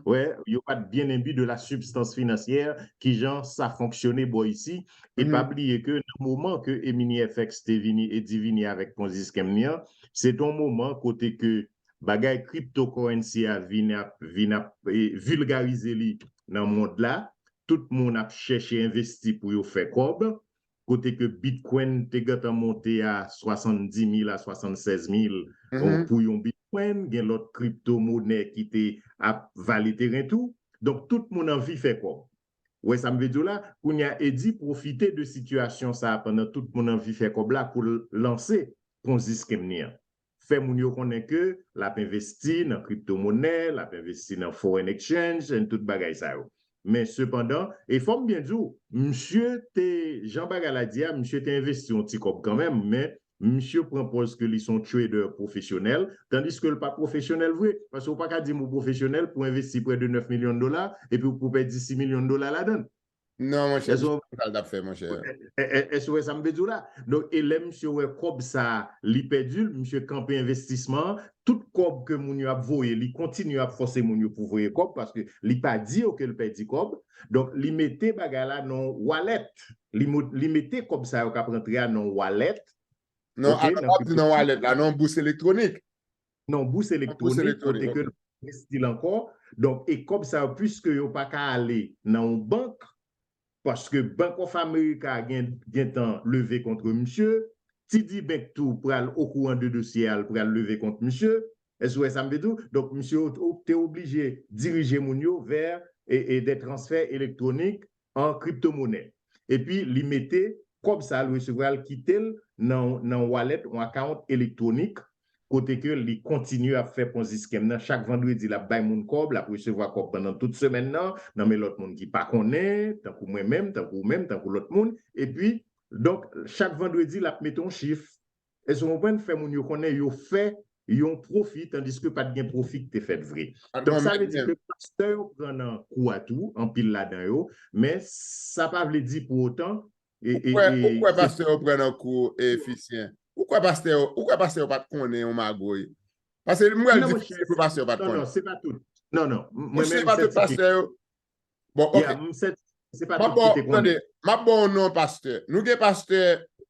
Wè, yo pa t byen enbi de la substance financière, kijan sa fonksyone bò isi. E pa bliye ke nan moman ke Emini F X te vini e divini avèk Ponzi Scam li an, se te yon moman kote ke bagay cryptocurrency a vin ap, vin ap e, vilgarize li nan mond la. Tout moun ap chèche envesti pou yo fè kòb. Kote ke Bitcoin te gentan monte a swasanndis mil a swasannsèz mil pou yon Bitcoin. Gen lòt kripto monè ki te ap vale teren tou. Donk, tout moun anvi fè kòb. Ou wè sa m vle di w la? Kounye a, Eddy pwofite de sitiyasyon sa a pandan tout moun anvi fè kòb la pou l lanse Ponzi Scam li an. Fè moun yo konnen ke l ap envesti nan kripto monè, l ap envesti nan foreign exchange, and tout bagay sa yo. Men sepandan, e fò m byen di w, misye te, jan bagay la di a, misye te envesti yon ti kòb kanmenm, men misye pran pòz ke li se yon trader pwofesyonèl, tandiske l pa pwofesyonèl vre. Paske w pa ka di m ou pwofesyonèl pou envesti prè de nèf milyon dola, epi w pou pèdi sis milyon dola ladan l. Non, monchè, se sa l t ap fè, monchè. Èske w wè sa m vle di w la? Donk, e lè misye wè kòb sa a, li pèdi l, misye kanpe envestisman an, tout kòb ke moun yo ap voye, li kontinye ap fòse moun yo pou voye kòb, paske li pa di yo ke l pèdi kòb. Donk, li mete bagay la nan yon wallet. Li, mo- li mete kòb sa yo k ap rantre a nan yon wallet. Non, atò w ap di nan wallet la, nan yon bous elektwonik. Nan yon bous elektwonik, kote ke l envesti l ankò. Donk, e kòb sa yo, piske yo pa ka ale nan yon bank, paske Bank of America gen, gentan leve kont misye, T D Bank tou pral okouran de dosye a, l pral leve kont misye. Èske w wè sa m vle di w? Donk, misye o- o- te oblije dirije moun yo vè e, e de transfè elektwonik an kriptomonè. Epi, li mete kòb sa l resevwa, l kite l nan, nan wallet, yon account elektwonik, kote ke li kontinye ap fè Ponzi Scam nan. Chak vandredi, l ap bay moun kòb, l ap resevwa kòb pandan tout semèn nan, nan men lòt moun ki pa konnen, tankou mwen menm, tankou ou menm, tankou lòt moun. Epi, donk, chak vandredi, l ap mete yon chif. Èske w konprann? Fè moun yo konnen yo fè yon pwofi, tandiske pa t gen pwofi ki te fèt vre. Donk, sa vle di ke pastè yo pran nan kou a tou, anpil ladan yo, men sa pa vle di pou otan. Ou kwè, ou kwè pastè yo pran nan kou, e, Fisyen? Ou kwè pastè yo, ou kwè pastè yo pa t konnen yon magouy? Paske m wè l difisil pou pastè yo pa t konnen. Non, non, se pa tout. Non, non. Mwen menm, se pa tout pastè yo. Bon, ok. M ap ba w, tande, m ap ba w yon non pastè. Nou gen pastè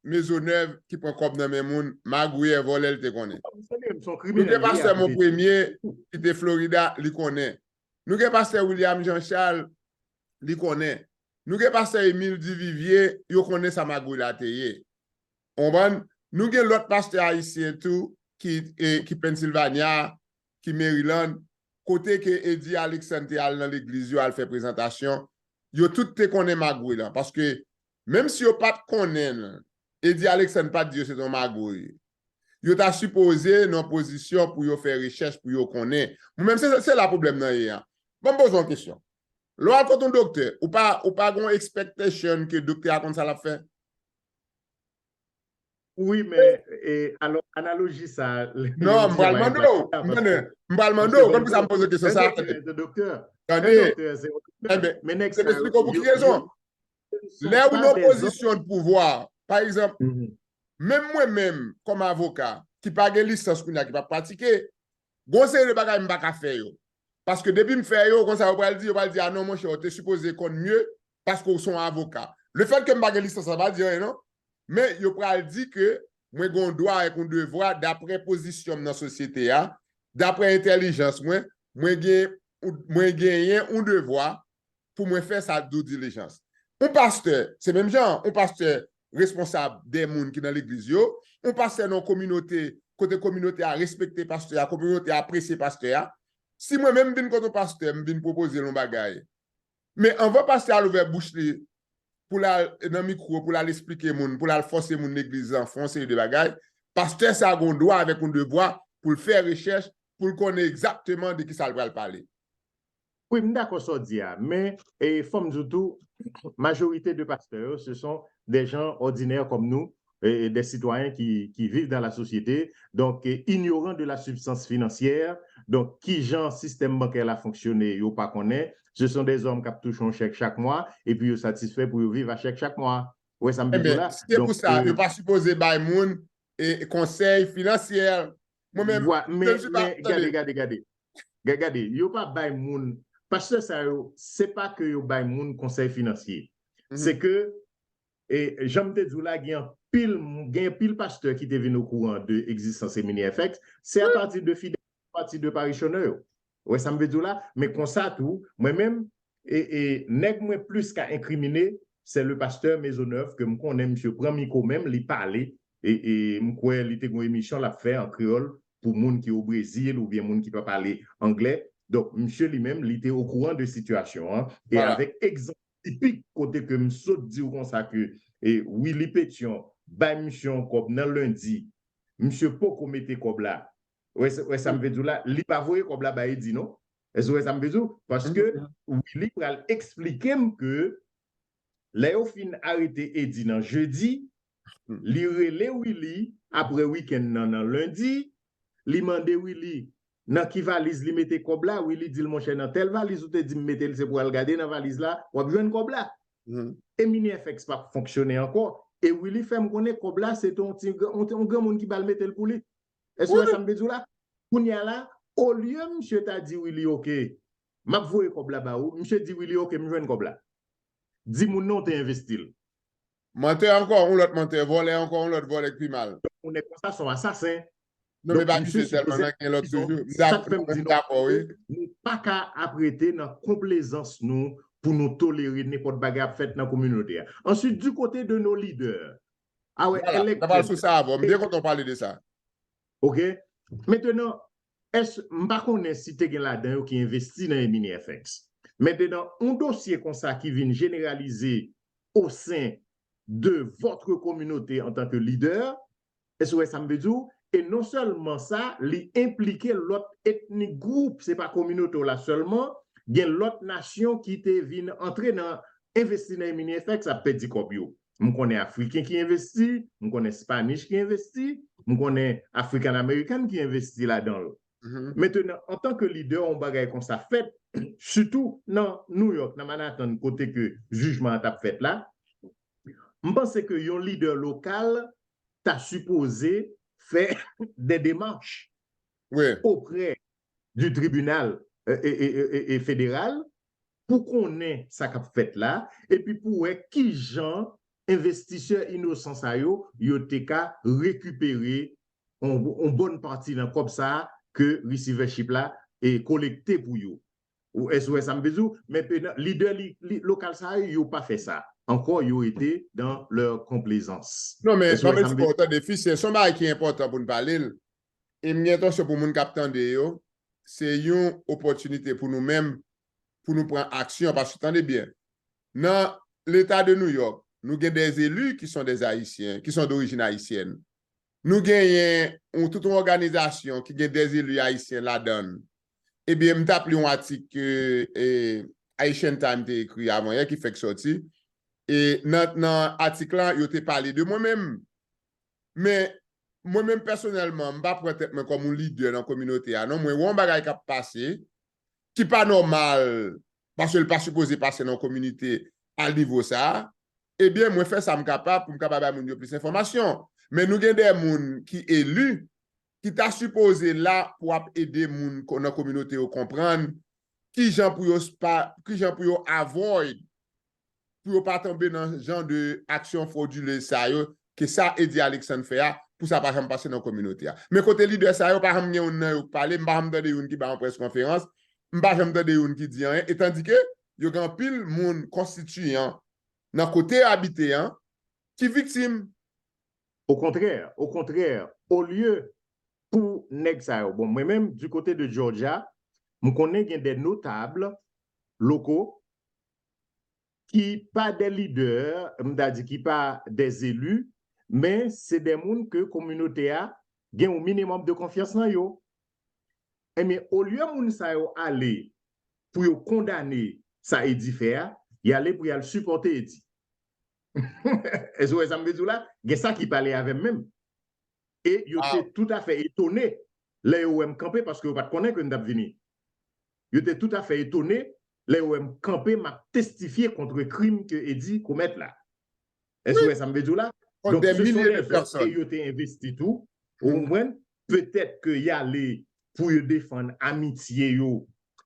Mezonèv ki pran kòb nan men moun, magouyè, vòlè, l te konnen. Nou gen pastè Mon Premye ki te Florida, li konnen. Nou gen pastè William Jean Charles, li konnen. Nou gen pastè Emile Duvivier, yo konnen sa magouy la te ye. Ou konprann? Nou gen lòt pastè ayisyen tou ki, e, ki Pennsylvania, ki Maryland, kote ke Eddy Alexandre te al nan legliz yo al fè prezantasyon, yo tout te konnen magouy lan. Paske menm si yo pa t konnen l, Eddy Alexandre pa t di yo se t yon magouy. Yo ta sipoze nan pozisyon pou yo fè rechèch, pou yo konnen. Mwen menm, se, se la pwoblèm nan ye a. Ban m poze w yon kesyon. Lè w al kot yon doktè, ou pa, ou pa gen yon expectation ke doktè a konn sa l ap fè? Wi, men, e, alò, analoji sa a. Non, m pral mande w. M pral mande w. Konn pou sa m poze kesyon sa a, tande. Tande. Men nèg sa yo, se pou ki rezon? Lè ou nan pozisyon de pouvwa, Pa egzanp, menm mwen menm, kòm avoka, ki pa gen lisans kounye a, ki p ap pratike, gon seri de bagay m pa ka fè yo. Paske depi m fè yo, konsa yo pral di, yo pral di, a non, monchè, ou te sipoze konn mye, paske ou se yon avoka. Lefètke m pa gen lisans, sa pa di anyen, non. Men yo pral di ke mwen gen yon dwa avèk yon devwa, daprè pozisyon m nan sosyete a, daprè entèlijans mwen, mwen gen, mwen genyen yon devwa pou mwen fè sa due diligence. Yon pastè, se menm jan, yon pastè responsab de moun ki nan legliz yo, yon pastè nan yon kominote, kote kominote a respekte pastè a, kominote a apresye pastè a. Si mwen menm m vin kote yon pastè, m vin pwopoze l yon bagay, men anvan pastè a al ouvè bouch li pou l al nan mikwo, pou l al esplike moun, pou l al fòse moun legliz lan fè yon seri de bagay, pastè sa a gen yon dwa avèk yon devwa pou l fè rechèch, pou l konnen egzakteman de ki sa l pral pale. Wi, m dakò sa w di a, men e, fò m di w tou, majorite de pastè yo, ce sont des gens ordinaires comme nous, e, des citoyens qui, qui vivent dans la société, donc e, ignorants de la substance financière, donc ki jan sistèm bankè la fonksyone, yo pa konnen, ce sont des hommes k ap touche yon chèk chak mwa, epi yo satisfè pou yo viv a chèk chak mwa. Ou wè sa m vle di w la? Se pou sa, yo pa sipoze bay moun e, konsèy finansyè. Mwen menm, men, men gade, gade, gade. Gade, yo pa bay moun, pastè sa yo, se pa ke yo bay moun konsèy finansye. Se ke, e, jan m te di w la, gen anpil, gen anpil pastè ki te vin okouran de egzistans Emini F X, se apati de fidèl, apati de parishonè yo. Ou wè sa m vle di w la? Men konsa tou, mwen menm, e, e, nèg mwen plis ka enkrimine, se le pastè Maisonneuve, ke m konnen misye pran mikwo menm, li pale, e, e m kwè li te gen yon emisyon l ap fè an kreyòl pou moun ki o Brezil oubyen moun ki pa pale anglè. Donk, misye li menm, li te okouran de sitiyasyon an. E avèk egzanp tipik kote ke m sot di w konsa ke e, Willy Pétion bay misye yon kòb nan lendi, misye poko mete kòb la. Ou wè sa m vle di w la? Li pa voye kòb la bay Eddy, non. Èske w wè sa m vle di w? Paske Willy pral eksplike m ke lè yo fin arete Eddy nan jedi, li rele Willy apre wikenn nan, nan lendi, li mande Willy nan ki valiz li mete kòb la, Willy di l, monchè, nan tèl valiz ou te di m mete l, se pou w al gade nan valiz la, w ap jwenn kòb la. Emini F X p ap fonksyone ankò. E Willy fè m konnen kòb la, se te yon ti, yon, yon granmoun ki ba l mete l pou li. Èske w wè sa m vle di w la? Kounye a la, olye misye ta di Willy, oke, m ap voye kòb la ba ou, misye di Willy, oke, m jwenn kòb la. Di moun nan w te envesti l. Mantè ankò, yon lòt mantè, vòlè ankò, yon lòt vòlè k pi mal. Yon nèg konsa se yon asasen. Non, men pa misye tèlman, men gen lòt toujou. M dakò, m dakò, wi. Nou pa ka ap rete nan konplezans nou pou nou tolere nenpòt bagay ap fèt nan kominote a. Answit, du kote de nos leaders. A wè, vwala, n ap al sou sa avè w. M byen kontan w pale de sa. Oke? Mentenan, èske, m pa konnen si te gen ladan yo ki envesti nan Emini F X. Mentenan, yon dosye konsa ki vin jeneralize au sein de votre communauté en tant que leader, èske w wè sa m vle di w? E non sèlman sa, li enplike lòt etnik gwoup, se pa kominote w la sèlman, gen lòt nasyon ki te vin antre nan envesti nan Emini F X ap pèdi kòb yo. M konnen Afriken ki envesti, m konnen Spanish ki envesti, m konnen African American ki envesti ladan l. Mentenan, antanke lidè, yon bagay konsa fèt, sitou nan New York, nan Manhattan, kote ke jijman an t ap fèt la, m panse ke yon lidè lokal ta sipoze fè des démarches auprès du tribunal e, e, e, e, e federal pou konnen sa k ap fèt la, epi pou wè kijan envestisè inosan sa yo, yo te ka rekipere yon, yon bòn pati nan kòb sa a ke receivership la e kolekte pou yo. Ou èske w wè sa m vle di w? Men pe- lidè li, li, lokal sa yo, yo pa fè sa. Ankò, yo rete dans leur complaisance. Non, men, èske w wè sa m vle di w? Tande, Fisyen, se yon bagay ki enpòtan pou n pale l. E m gen entansyon pou moun k ap tande yo, se yon opòtinite pou nou menm, pou nou pran aksyon. Paske, tande byen, nan Leta de New York, nou gen des élus qui sont des Haïtiens, qui sont d'origine haïtienne. Nou genyen yon, tout yon òganizasyon ki gen des élus ayisyen ladan l. Ebyen, m t ap li yon atik ke e, Haitian Time te ekri avan yè ki fèk sòti. E nan, nan atik la, yo te pale de mwen menm. Men, mwen menm pèsonèlman, m pa pran tèt mwen kòm yon lidè nan kominote a. Non, mwen wè yon bagay k ap pase, ki pa nòmal, paske l pa sipoze pase nan yon kominote a nivo sa a. Ebyen, mwen fè sa m kapab pou m kapab bay moun yo plis enfòmasyon. Men nou gen de moun ki eli, ki ta sipoze la pou ap ede moun ko- nan kominote yo konprann kijan pou yo pa, kijan pou yo avoid, pou yo pa tonbe nan jan de aksyon fwodilez sa yo, ke sa Eddy Alexandre fè a, pou sa pa janm pase nan kominote a. Men kote lidè sa yo, pa janm gen youn nan yo k pale, m pa janm tande youn ki bay yon près konferans, m pa janm tande youn ki di anyen, e tandike yo gen anpil moun konstitiyan nan kote yo abite an ki viktim. Okontrè, okontrè, olye pou nèg sa yo. Bon, mwen menm, du côté de Georgia, m konnen gen de notables locaux ki pa de lidè, m ta di ki pa de eli, men se de moun ke kominote a gen yon minimòm de konfyans nan yo. Ebyen, olye moun sa yo ale pou yo kondane sa Eddy fè a, y ale pou y al sipòte Eddy. Èske w wè sa m vle di w la? Gen sa ki pale avè m menm. E yo te toutafè etone lè yo wè m kanpe paske yo pa t konnen ke m t ap vini. Yo te toutafè etone lè yo wè m kanpe, m ap testifye kont krim ke Eddy komèt la. Èske w wè sa m vle di w la? Donk, se son de fèt ke yo te envesti tou, ou konprann? Petèt ke y ale pou yo defann amitye yo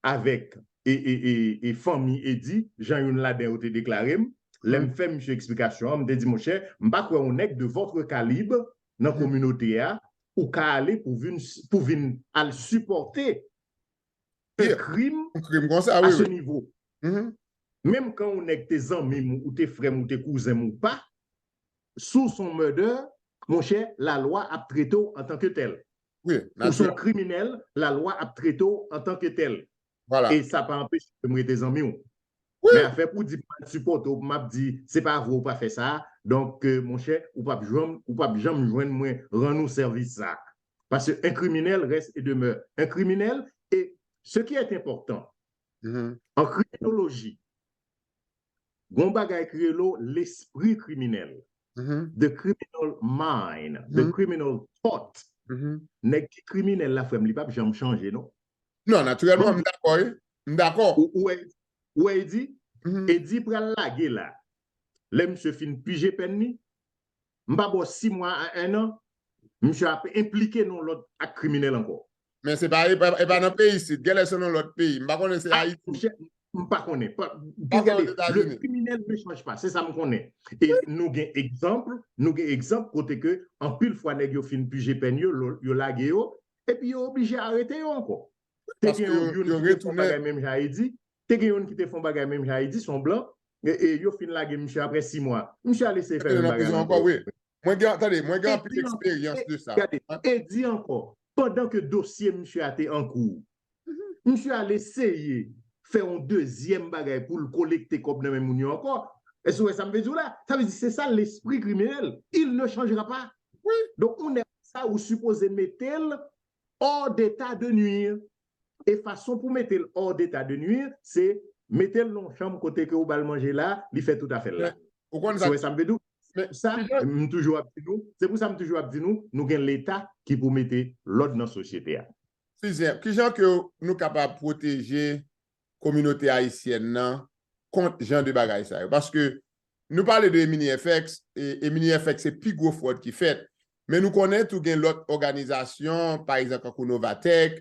avèk e, e, e, e fanmi Eddy, jan youn ladan yo te deklare m. Lè m fè misye eksplikasyon an, m te di, monchè, m pa kwè yon nèg de votre calibre nan kominote a, ou ka ale pou vin, pou vin al sipòte un crime Yon krim konsa, wi, à ce wi. niveau. Mhm. Menm kan yon nèg te zanmi m, ou te frè m, ou te kouzen m, ou pa, si w se yon murder, monchè, lalwa ap trete w antanke tèl. Wi, Ou se yon natirèl. Kriminèl, lalwa ap trete w antanke tèl. Vwala. E sa pa anpeche ke m rete zanmi w. Wi. Men afè pou di m pa sipòte w, m ap di se pa vre ou pa fè sa, donk, euh, monchè, ou p ap jwenn, ou p ap janm jwenn mwen rann ou sèvis sa. Parce que un criminel reste et demeure un criminel. Et ce qui est important, Mhm. en criminologie, gon bagay ki rele lespri kriminèl. Mhm. The criminal mind, the Mhm. criminal thought. Mhm. Nèg ki kriminèl la, frè m, li p ap janm chanje, non. Non, natirèlman, Bon. M dakò, wi. M dakò. Ou, ou wè, ou wè, Eddy? Mhm. Eddy pral lage la. Lè misye fin pije pèn li, m pa ba w sis mwa a en an, misye ap enplike nan lòt ak kriminèl ankò. Men se pa, e pa, e pa nan peyi isit. Genlè se nan lòt peyi. M pa konnen se Ah, Ayiti. Monchè, m pa konnen. Pa, Pa gade, aux États-Unis. Le criminel ne change pas. Se sa m konnen. E nou gen egzanp, nou gen egzanp kote ke anpil fwa nèg yo fin pije pèn yo, lo- yo lage yo, epi yo oblije arete yo ankò. Te Paske gen yo, youn yo ki te fè yon retounen. Bagay menm jan a Eddy, te gen youn ki te fè yon bagay menm jan a Eddy, se yon blan, e, e yo fin lage misye apre sis mwa. Misye al eseye fè Mete menm nan bagay prizon la ankò, ankò. Wi. Mwen gen, tande, mwen gen anpil Eddy ankò, eksperyans de sa. Gade, Eddy ankò, pandan ke dosye misye a te an kou, misye al eseye fè yon dezyèm bagay pou l kolekte kòb nan men moun yo ankò. Èske w wè sa m vle di w la? Sa vle di se sa lespri kriminèl. Il ne changera pas. Wi. Donk, yon nèg sa, ou sipoze mete l hors d'état de nuire. E fason pou mete l hors d'état de nuire, se mete l nan yon chanm kote ke ou ba l manje la, li fè tout afè l la. Ou konn Sa sa, wè sa m vle di w? men Sa, kijan, m toujou ap di nou, se pou sa m toujou ap di nou, nou gen Leta ki pou mete lòd nan sosyete a. Fizyen, kijan ke nou kapab pwoteje kominote ayisyèn nan kont jan de bagay sa yo? Paske nou pale de Emini F X, e Emini F X se pi gwo fwòd ki fèt. Men nou konnen tou gen lòt òganizasyon, pa egzanp, tankou Novatech,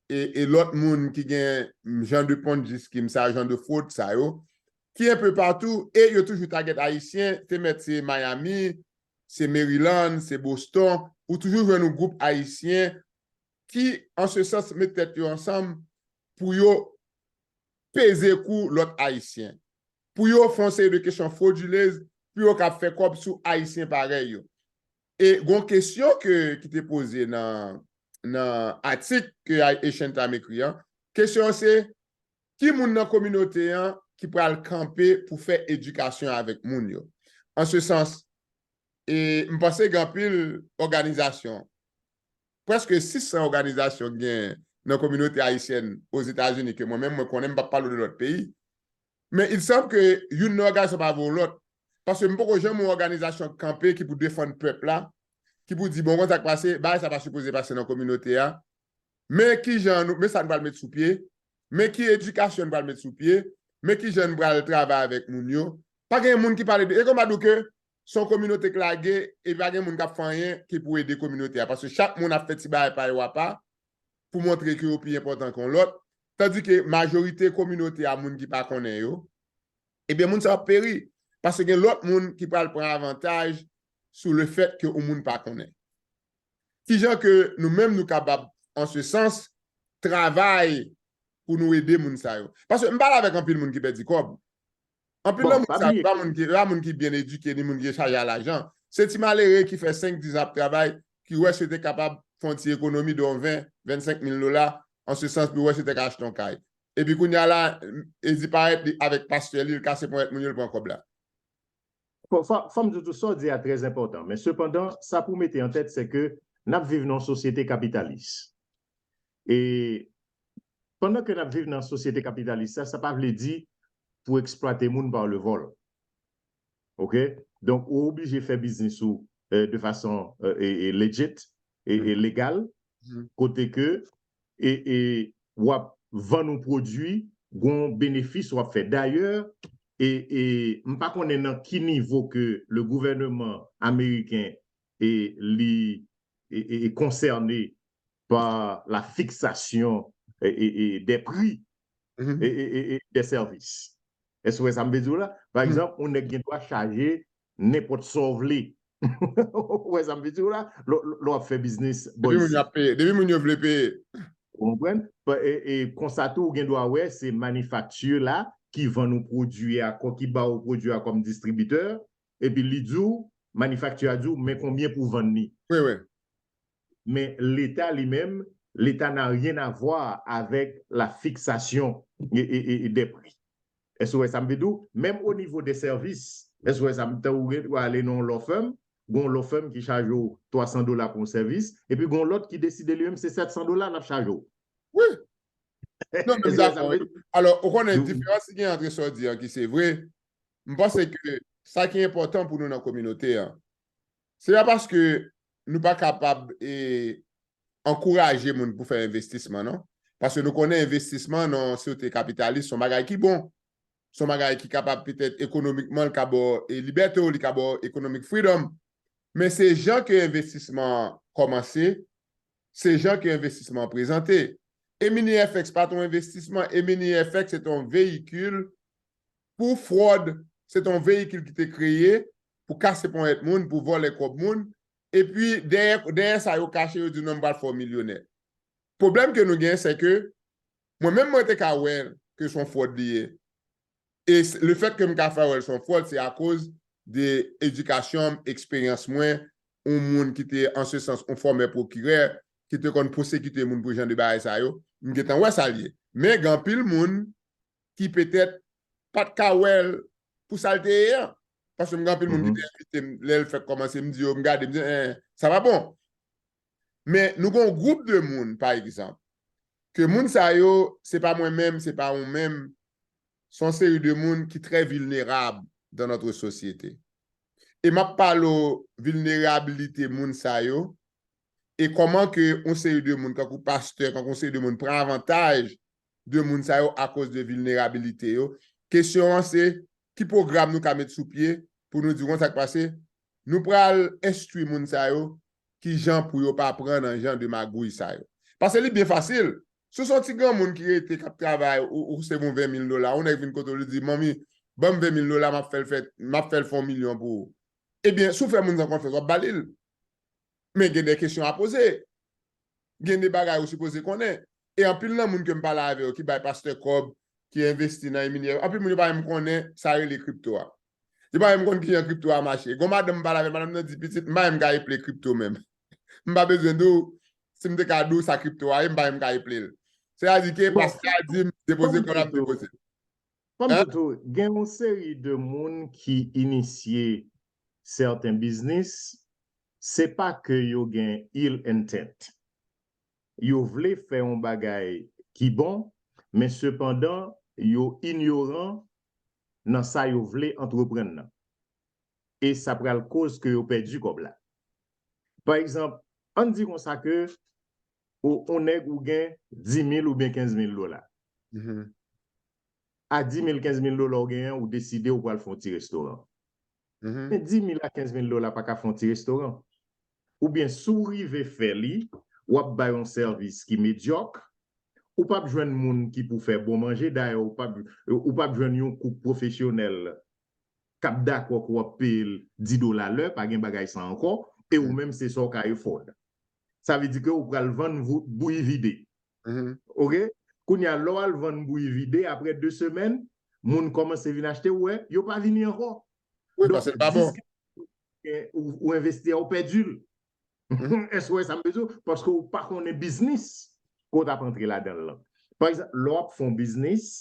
e, e lòt moun ki gen jan de Ponzi scheme sa, jan de fwòd sa yo, ki enpe patou, e yo toujou tagèt Ayisyen, te mèt se Miami, se Maryland, se Boston, ou toujou jwenn yon gwoup Ayisyen ki, an se sans, met tèt yo ansanm pou yo peze kou lòt Ayisyen, pou yo fè yon seri de kesyon fwodilez, pou yo kab fè kòb sou Ayisyen parèy yo. E gon kesyon ke, ki te poze nan, nan atik ke Asian Times ekri an, kesyon an se, ki moun nan kominote an ki pral kanpe pou fè edikasyon avèk moun yo? An se sans, e m panse gen anpil òganizasyon, prèske sis san òganizasyon gen nan kominote ayisyèn Ozetazini ke mwen menm mwen konnen, m p ap pale de lòt peyi. Men il semble ke youn nan òganizasyon pa vo lòt. Paske m poko janm wè yon òganizasyon k kanpe ki pou defann pèp la, ki pou di, bon, konn sa k pase, bagay sa pa sipoze pase nan kominote a. Men kijan nou, men sa nou pral met sou pye, men ki edikasyon nou pral met sou pye, men kijan nou pral travay avèk moun yo, Pa gen moun ki pale de, e kòm a di w ke se yon kominote k lage, e pa gen moun k ap fè anyen ki pou ede kominote a. Paske chak moun ap fè ti bagay pa yo apa, pou montre ke yo pi enpòtan ke yon lòt. Tandike majorite kominote a moun ki pa konnen yo, ebyen moun sa yo ap peri. Paske gen lòt moun ki pral pran avantaj sou lefèt ke yon moun pa konnen. Kijan ke nou menm nou kapab, an se sans, travay pou nou ede moun sa yo? Paske m pale avèk anpil moun ki pèdi kòb. Anpil nan moun sa yo, pa moun ki, pa moun ki byen edike, ni moun ki chaje a lajan. Se ti malere ki fè senk, diz an ap travay, ki wè si yo te kapab fè yon ti ekonomi de yon ven, vennsenk mil dola, an se sans, pou wè si yo te ka achte yon kay. Epi kounye a la, e di parèt li avèk pastè li, l kase ponyèt moun yo, l pran kòb la. Fò m di w tou, sa w di a trè enpòtan, men sepandan, sa pou w mete an tèt, se ke n ap viv nan yon sosyete kapitalis. E pandan ke n ap viv nan sosyete kapitalis sa, sa pa vle di pou eksplwate moun pa le vòl. Oke? Donk, ou oblije fè biznis ou de fason legit e legal, kote ke e w ap vann yon pwodui, gon benefis w ap fè. Dayè, e m pa konnen nan ki nivo ke le gouvèneman ameriken e li e konsène pa la fixation e, e, e des prix e, e, e, e des services. Èske w wè sa m vle di w la? Pa egzanp, yon nèg gen dwa chaje nenpòt sa w vle. Ou wè sa m vle di w la? Lè w ap fè biznis. Depi moun yo ap peye, depi moun yo vle peye. Ou konprann? E, e konsa tou, ou gen dwa wè se manifakti la ki vann ou pwodui a, ki ba w pwodui a kòm distribitè, epi li di w, manifakti a di w, men konbyen pou w vann li. Wi, wi. Men Leta li menm, Leta n'a rien à voir avec la fixation e, e, e, e des prix. Èske w wè sa m vle di w? Menm o nivo de sèvis, èske w wè sa m, tan ou ale nan yon law firm, gon law firm ki chaje w twa san dola pou yon sèvis, epi gon lòt ki deside li menm se sèt san dola l ap chaje w. Wi. Non, men m dakò. Alò, ou konnen diferans ki gen ant sa w di an ki se vre, m panse ke sa ki enpòtan pou nou nan kominote an, se pa paske nou pa kapab e ankouraje moun pou fè envestisman, non. Paske nou konnen envestisman nan yon sosyete kapitalis se yon bagay ki bon. Se yon bagay ki kapab petèt ekonomikman, li ka ba w e libète w, li ka ba w economic freedom. Men se jan ke envestisman an kòmanse, se jan ke envestisman an prezante. E Mini F X pa t yon envestisman, e Mini F X se t yon veyikil pou fwòd, se t yon veyikil ki te kreye pou kase ponyèt moun, pou vòlè kòb moun. Epi dèyè, dèyè sa yo kache, yo di non, m pral fè w milyonè. Pwoblèm ke nou gen, se ke mwen menm mwen te ka wè ke se yon fwòd li ye. E lefèt ke m ka fè wè l se yon fwòd, se akoz de edikasyon m, eksperyans mwen, yon moun ki te, an se sans, yon fòmè pwokirè, ki te konn pwosekite moun pou jan de bagay sa yo, m gentan wè sa l ye. Men gen anpil moun ki petèt pa t ka wè l pou sa l te ye an. Paske m gen anpil moun ki te envite m, lè l fèk kòmanse, m di yo, m gade, m di, en, sa pa bon. Men nou gen yon gwoup de moun, pa egzanp, ke moun sa yo, se pa mwen menm, se pa ou menm, se yon seri de moun ki trè vilnerab dans notre société. E m ap pale w vilnerabilite moun sa yo, e kòman ke yon seri de moun, kankou pastè, kankou yon seri de moun pran avantaj de moun sa yo akoz de vilnerabilite yo. Kesyon an se, ki pwogram nou ka met sou pye pou nou di, konn sa k pase, nou pral enstwi moun sa yo ki jan pou yo pa pran nan jan de magouy sa yo. Paske li byen fasil. Si w se yon ti granmoun ki rete, k ap travay, ou, ou resevwa yon ven mil dola, yon nèg vin kote w, li di, manmi, ban m ven mil dola, m ap fè l fè, m ap fè l fè yon milyon pou ou. Ebyen, si w fè moun sa konfyans, w ap ba li l. Men gen de kesyon a poze. Gen de bagay ou sipoze konnen. E anpil nan moun ke m pale avè yo ki bay pastè kòb, ki envesti nan eminye, anpil moun yo pa menm konnen sa rele kripto a. Yo pa menm konn kijan kripto a mache. Gon madanm m pale avè l, madanm nan di, pitit, m pa menm ka eple kripto menm. M pa bezwen di w, si m te ka di w sa kripto a ye, m pa menm ka eple l. Sètadi ke pastè a di m depoze kòb la, m depoze. Fò m di tou, gen yon seri de moun ki inisye sèten biznis, se pa ke yo gen ill intent. Yo vle fè yon bagay ki bon, men sepandan, yo inyoran nan sa yo vle antreprann nan. E sa pral koz ke yo pèdi kòb la. Pa egzanp, ann di konsa ke ou, ou nèg ou gen dis mil oubyen kenz mil dola. a di mil, kenz mil dola w genyen, ou deside ou pral fè yon ti restoran. Men dis mil a kenz mil dola pa ka fè yon ti restoran. Oubyen si w rive fè li, w ap bay yon sèvis ki medyòk, ou p ap jwenn moun ki pou fè bon manje, dayè ou p ap, ou p ap jwenn yon kouk pwofesyonèl k ap dakò ke w ap peye l dis dola lè, pa gen bagay sa ankò, e ou menm se sa w ka efòd. Sa vle di ke ou pral vann bouyi vide. Oke? Kounye a, lè w al vann bouyi vide, apre de semèn, moun kòmanse vin achte, ou wè, yo pa vini ankò. Donk, dis ou, ou envesti a, ou pèdi l. Èske w wè sa m vle di w? Paske ou pa konnen biznis ke w t ap antre ladan l lan. Pa egzanp, lè w ap fè yon biznis,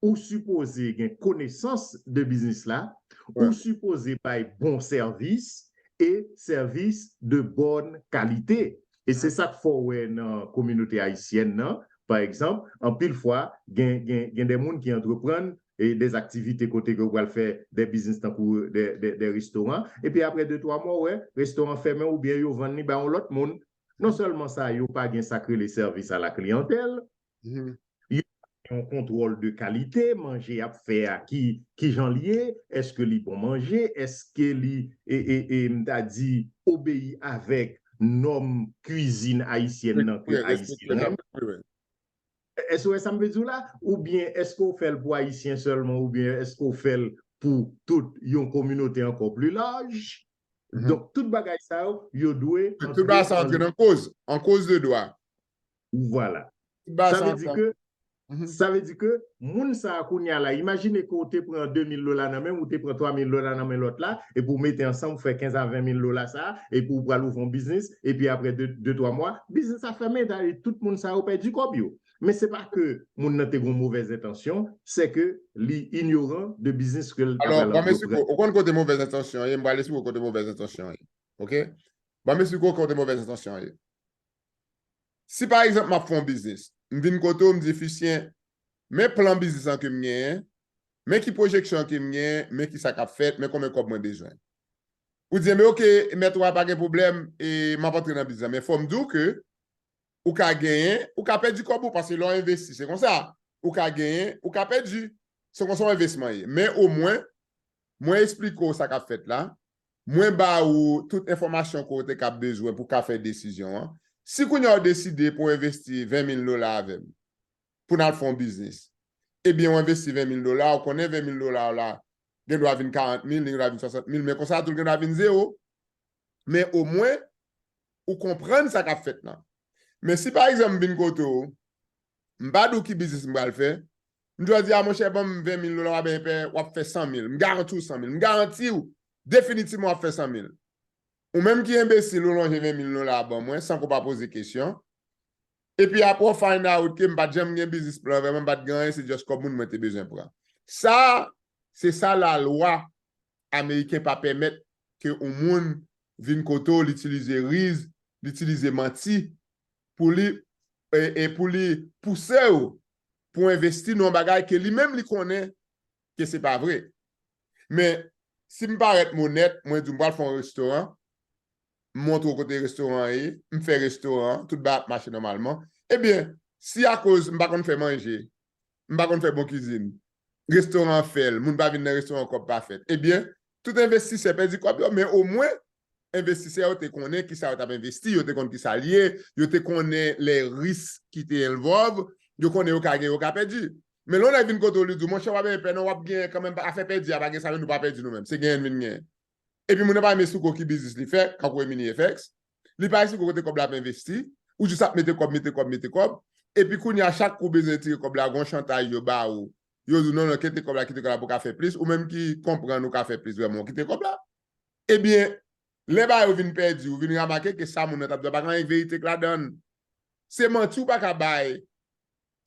ou sipoze gen konesans de biznis la, ou sipoze bay bon sèvis e sèvis de bòn kalite. E se sa k fè w wè nan kominote ayisyèn nan, pa egzanp, anpil fwa, gen, gen, gen de moun ki antreprann e de aktivite kote ke yo pral fè de biznis tankou de, de, de restoran. Epi apre de, twa mwa, w wè, restoran fèmen oubyen yo vann li bay yon lòt moun. Non sèlman sa, yo pa gen sa k rele sèvis a la kliyantèl. Yo pa gen yon kontwòl de kalite, manje y ap fè a, ki, ki jan l ye, èske li bon manje, èske li, e, e, e, m ta di, obeyi avèk nòm kwizin ayisyèn nan ke Ayisyen renmen. Èske w wè sa m vle di w la? Oubyen èske w fè l pou Ayisyen sèlman, oubyen èske w fè l pou tout yon kominote ankò pli laj? Donk, tout bagay sa yo, yo dwe antre nan koz, an koz de dwa. Vwala. Sa vle di ke, sa vle di ke moun sa a kounye a la, imajine ke w te pran de mil dola nan men m, ou te pran twa mil dola nan men lòt la, epi w mete ansanm, w fè kenz a ven mil dola sa a, epi w pral ouvri yon biznis, epi apre de, de, twa mwa, biznis la fèmen, dayè tout moun sa yo pèdi kòb yo. Men se pa ke moun nan te gen yon movèz entansyon, se ke li inyoran de biznis ke l t ap pral antreprann. Alò, ban m esplike w, ou konn kote movèz entansyon an ye, m pral esplike w kote movèz entansyon an ye. Oke? Ban m esplike w kote movèz entansyon an ye. Si pa egzanp m ap fè yon biznis, m vin kote w, m di, Fisyen, men plan biznis lan ke m genyen, men ki pwojeksyon ke m genyen, men ki sa k ap fèt, men konbyen kòb mwen bezwen. Ou di, enben oke, mèt, wa, pa gen pwoblèm, e m ap antre nan biznis lan. Men fò m di w ke ou ka genyen, ou ka pèdi kòb ou, paske lè w envesti, se konsa. Ou ka genyen, ou ka pèdi. Se konsa yon envestisman ye. Men omwen, mwen esplike w sa k ap fèt la. Mwen ba ou tout enfòmasyon ke w te kab bezwen pou w ka fè desizyon an. Si kounye a w deside pou w envesti ven mil dola avè m, pou n al fè yon biznis, ebyen, w envesti ven mil dola, ou konnen ven mil dola w la, gen dwa vin karant mil, li gen dwa vin swasant mil, men konsa tou, l gen dwa vin zewo. Men omwen, ou konprann sa k ap fèt lan. Men si, pa egzanp, m vin kote w, m pa di w ki biznis m pral fè, m di w, di, a, monchè, ban m ven mil dola, w ap fè, w ap fè san mil. M garanti w san mil. M garanti w, definitivman, w ap fè san mil. Ou menm ki enbesil, ou lonje ven mil dola ban mwen, san ke w pa poze kesyon. Epi apre, w find out ke m pa t janm gen biznis plan, vrèman, m pa t gen anyen, se just kòb moun mwen te bezwen pran. Sa, se sa lalwa ameriken pa pèmèt ke yon moun vin kote w, l itilize riz, l itilize manti pou li, e, e pou li pouse w pou envesti nan yon bagay ke li menm li konnen ke se pa vre. Men, si m parèt m onèt, mwen di w m pral fè yon restoran, m montre w kote restoran an ye, m fè restoran an, tout bagay ap mache nòmalman. Ebyen, si akoz m pa konn fè manje, m pa konn fè bon kizin, restoran an fèl, moun pa vin nan restoran an, kòb pa fèt, ebyen, tout envestisè pèdi kòb yo, men omwen, envestisè yo te konnen kisa yo t ap envesti, yo te konn kisa l ye, yo te konnen les risques ki te envolve, yo konnen yo ka gen, yo ka pèdi. Men lè yon nèg vin kote w, li di w, monchè, w pa bezwen pè non, w ap genyen kanmenm, afè pèdi a pa gen sa, men nou pa pèdi nou menm, se genyen n vin genyen. Epi moun nan pa menm esplike w ki biznis li fè, kankou Emini F X, li pa esplike w kote kòb la ap envesti, ou jis ap mete kòb, mete kòb, mete kòb, epi kounye a chak kou w bezwen retire kòb la, gen yon chantaj yo ba ou, yo di w non, non, kite kòb la, kite kòb la pou w ka fè plis, ou menm ki konprann ou ka fè plis vrèman, ou kite kòb la. Ebyen, lè bagay yo vin pèdi, ou vin remake ke sa moun nan t ap di a pa gen anyen k veridik ladan l. Se manti ou pa ka bay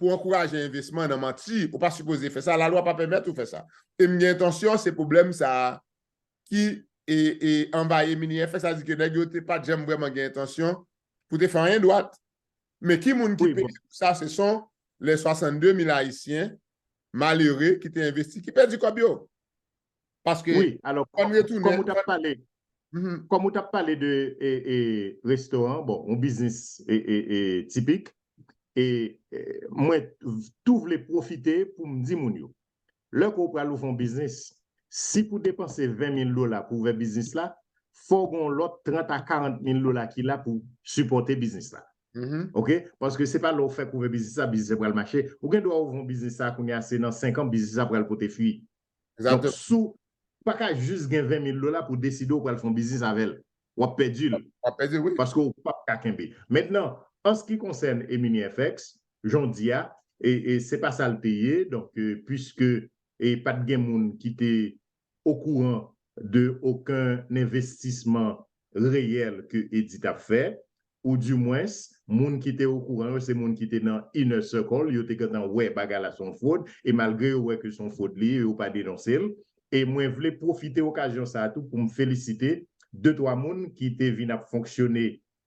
pou ankouraje envestisman nan manti, ou pa sipoze fè sa, lalwa pa pèmèt ou fè sa. E m gen entansyon, se pwoblèm sa a ki, e, e, anvayi Emini F X, sa di ke nèg yo te pa t janm vrèman gen entansyon pou te fè anyen dwat. Men ki moun ki peye pou sa, se son les soixante-deux mille Ayisyen malere ki te envesti, ki pèdi kòb yo. Paske, wi, alò, kòm, kòm ou t ap pale, kòm ou t ap pale de, e, e, restoran, bon, yon biznis, e, e, e, tipik, e, e, mwen tou vle pwofite pou m di moun yo, lè ke w pral ouvè yon biznis, si pou depanse ven mil dola pou ouvè biznis la, fò w gen yon lòt trant a karant mil dola ki la pou sipòte biznis la. Ok? Paske se pa lè w fèk ouvè biznis la, biznis la pral mache. Ou gen dwa ouvè yon biznis la kounye a, se nan senk an, biznis la pral pote fwi. Donk, si w pa ka jis gen ven mil dola pou deside w pral fè yon biznis avè l, w ap pèdi l. W ap pèdi l, wi. Paske w p ap ka kenbe. Mentnan, an se ki konsène Emini F X, jan w di a, e, e se pa sa l te ye. Donk, euh, puiske e pa t gen moun ki te okouran de okenn envestisman reyèl ke Eddy t ap fè, oudimwens, moun ki te okouran yo, se moun ki te nan inner circle, yo te gentan wè bagay la se yon fwod, e malgre yo wè ke se yon fwod li ye, yo pa denonse l. E mwen vle pwofite okazyon sa a tou pou m felisite de twa moun ki te vin ap fonksyone,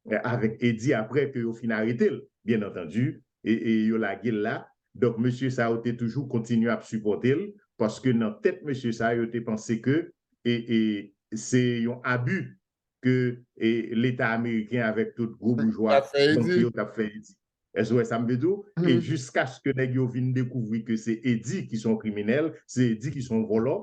eh, avèk Eddy apre ke yo fin arete l, byen antandi, e, e yo lage l la. Donk, mesye sa yo te toujou kontinye ap sipòte l, paske nan tèt mesye sa yo te panse ke, e, e, se yon abi ke, e, Leta ameriken avèk tout gwo boujwa bank yo t ap fè Eddy. Èske w wè sa m vle di w? E jiskaske nèg yo vin dekouvri ke se Eddy ki se yon kriminèl, se Eddy ki se yon vòlò,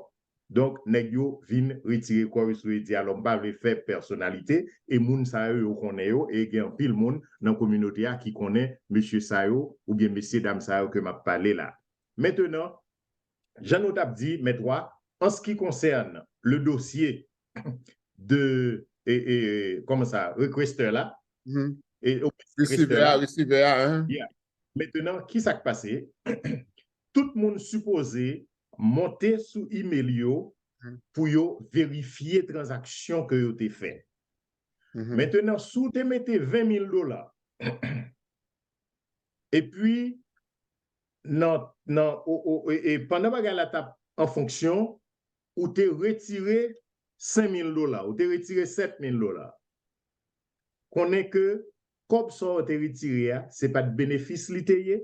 donk, nèg yo vin retire kò yo sou Eddy. Alò, m pa vle fè pèsonalite, e moun sa yo, yo konnen yo, e gen anpil moun nan kominote a ki konnen mesye sa yo, oubyen mesye dam sa yo ke m ap pale la. Mentnan, jan nou t ap di, Mèt Wa, an se ki konsène le dossier de, e, e, kòman sa, requester la, e, o, Resivè a, resivè a, hein? Yeah. Mentnan, ki sa k pase? Tout moun sipoze monte sou email yo pou yo verifye tranzaksyon ke yo te fè. Mentnan, si w te mete ven mil dola, epi nan, nan, o, o, e, e, pandan bagay la t ap an fonksyon, ou te retire senk mil dola, ou te retire sèt mil dola. Konnen ke kòb sa w te retire a, se pa t benefis li te ye.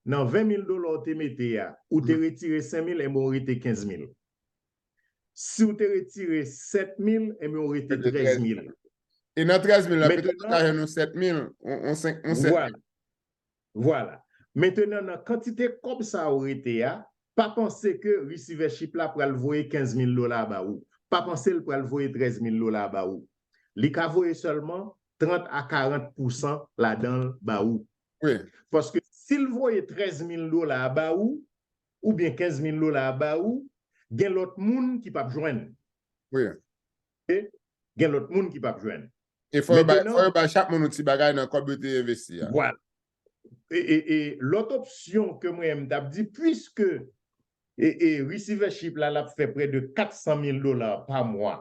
Nan ven mil dola w te mete a, ou te retire senk mil, enben w rete kenz mil. Si w te retire sèt mil, enben w rete trèz mil. E nan trèz mil la, petèt ou ka jwenn yon sèt mil, yon, yon senk, yon sèt mil. Vwala. Vwala. Mentnan, nan kantite kòb sa yo rete a, pa panse ke receivership la pral voye kenz mil dola ba ou. Pa panse l pral voye trèz mil dola ba ou. Li ka voye sèlman trant a karant pousan ladan l ba ou. Paske si l voye trèz mil dola ba ou, oubyen kenz mil dola ba ou, gen lòt moun ki p ap jwenn. Wi. Ok? Gen lòt moun ki p ap jwenn. E fò yo bay, fò yo bay chak moun yon ti bagay nan kòb yo te envesti a. Vwala. E, e, e lòt opsyon ke mwen menm m t ap di, puiske e, e receivership la, l ap fè prè de kat san mil dola pa mwa.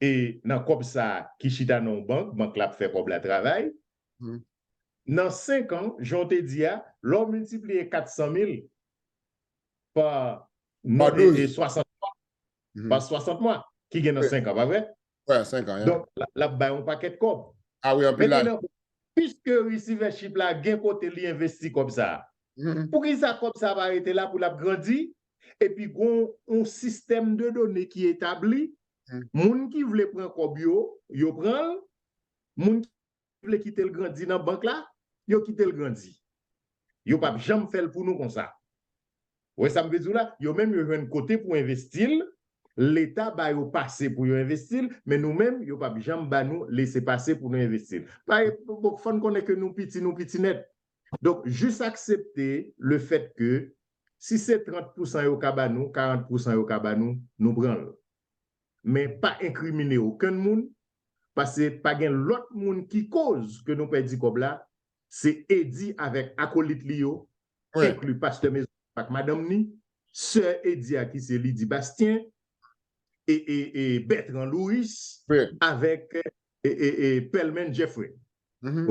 E nan kòb sa a ki chita nan yon bank, bank la ap fè kòb la travay. Nan senk an, jan w te di a, lè w miltipliye kat san mil pa, non, e, e swasant mwa, pa swasant mwa, ki gen nan senk an, pa vre? Wi, senk an, yeah. Donk, l ap bay yon pakèt kòb. Ah wi, anpil lajan. Mentnan, puiske receivership la gen kote li envesti kòb sa a, poukisa kòb sa a pa rete la pou l ap grandi? Epi gon yon sistèm de done ki etabli, moun ki vle pran kòb yo, yo pran l, moun ki vle kite l grandi nan bank la, yo kite l grandi. Yo p ap janm fè l pou nou konsa. Ou wè sa m vle di w la? Yo menm, yo jwenn kote pou envesti l, Leta ba yo pase pou yo envesti l, men nou menm, yo p ap janm ba nou lesepase pou nou envesti l. Fò n konnen ke nou piti, nou piti nèt. Donk, jis aksepte le fèt ke si se trant pousan yo ka ba nou, karant pousan yo ka ba nou, nou pran l. Men pa enkrimine okenn moun, paske pa gen lòt moun ki koz ke nou pèdi kòb la, se Eddy avèk akolit li yo, enkli pastè Mezon ak madanm ni, sè Eddy a ki se Lydie Bastien, e, e, e Bertrand Louris, avèk, e, e, e Pelmen Jeffrey.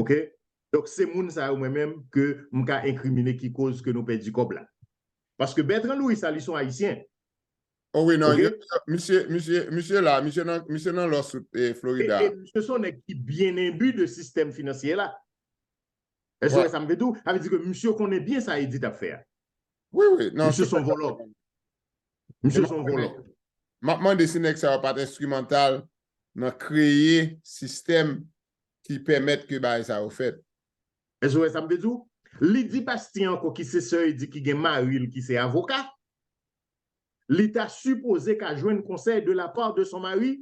Ok? Donk, se moun sa yo mwen menm ke m ka enkrimine ki koz ke nou pèdi kòb la. Paske Bertrand Louris sa, li se yon Ayisyen. O wi, non, misye, misye, misye la, misye nan, misye nan Lò Sout, e, Florida. E, e misye se yon nèg ki byen enbi de sistèm finansyè la. Èske w wè sa m vle di w? Sa vle di ke misye konnen byen sa Eddy t ap fè a. Wi, wi. Non, misye se yon vòlò. Misye se yon vòlò. M ap mande si nèg sa yo pa t enstrimantal nan kreye sistèm ki pèmèt ke bagay sa yo fèt. Èske w wè sa m vle di w? Lydie Bastien ankò, ki se sè Eddy, ki gen mari l ki se avoka. li ta sipoze ka jwenn konsèy de la part de son mari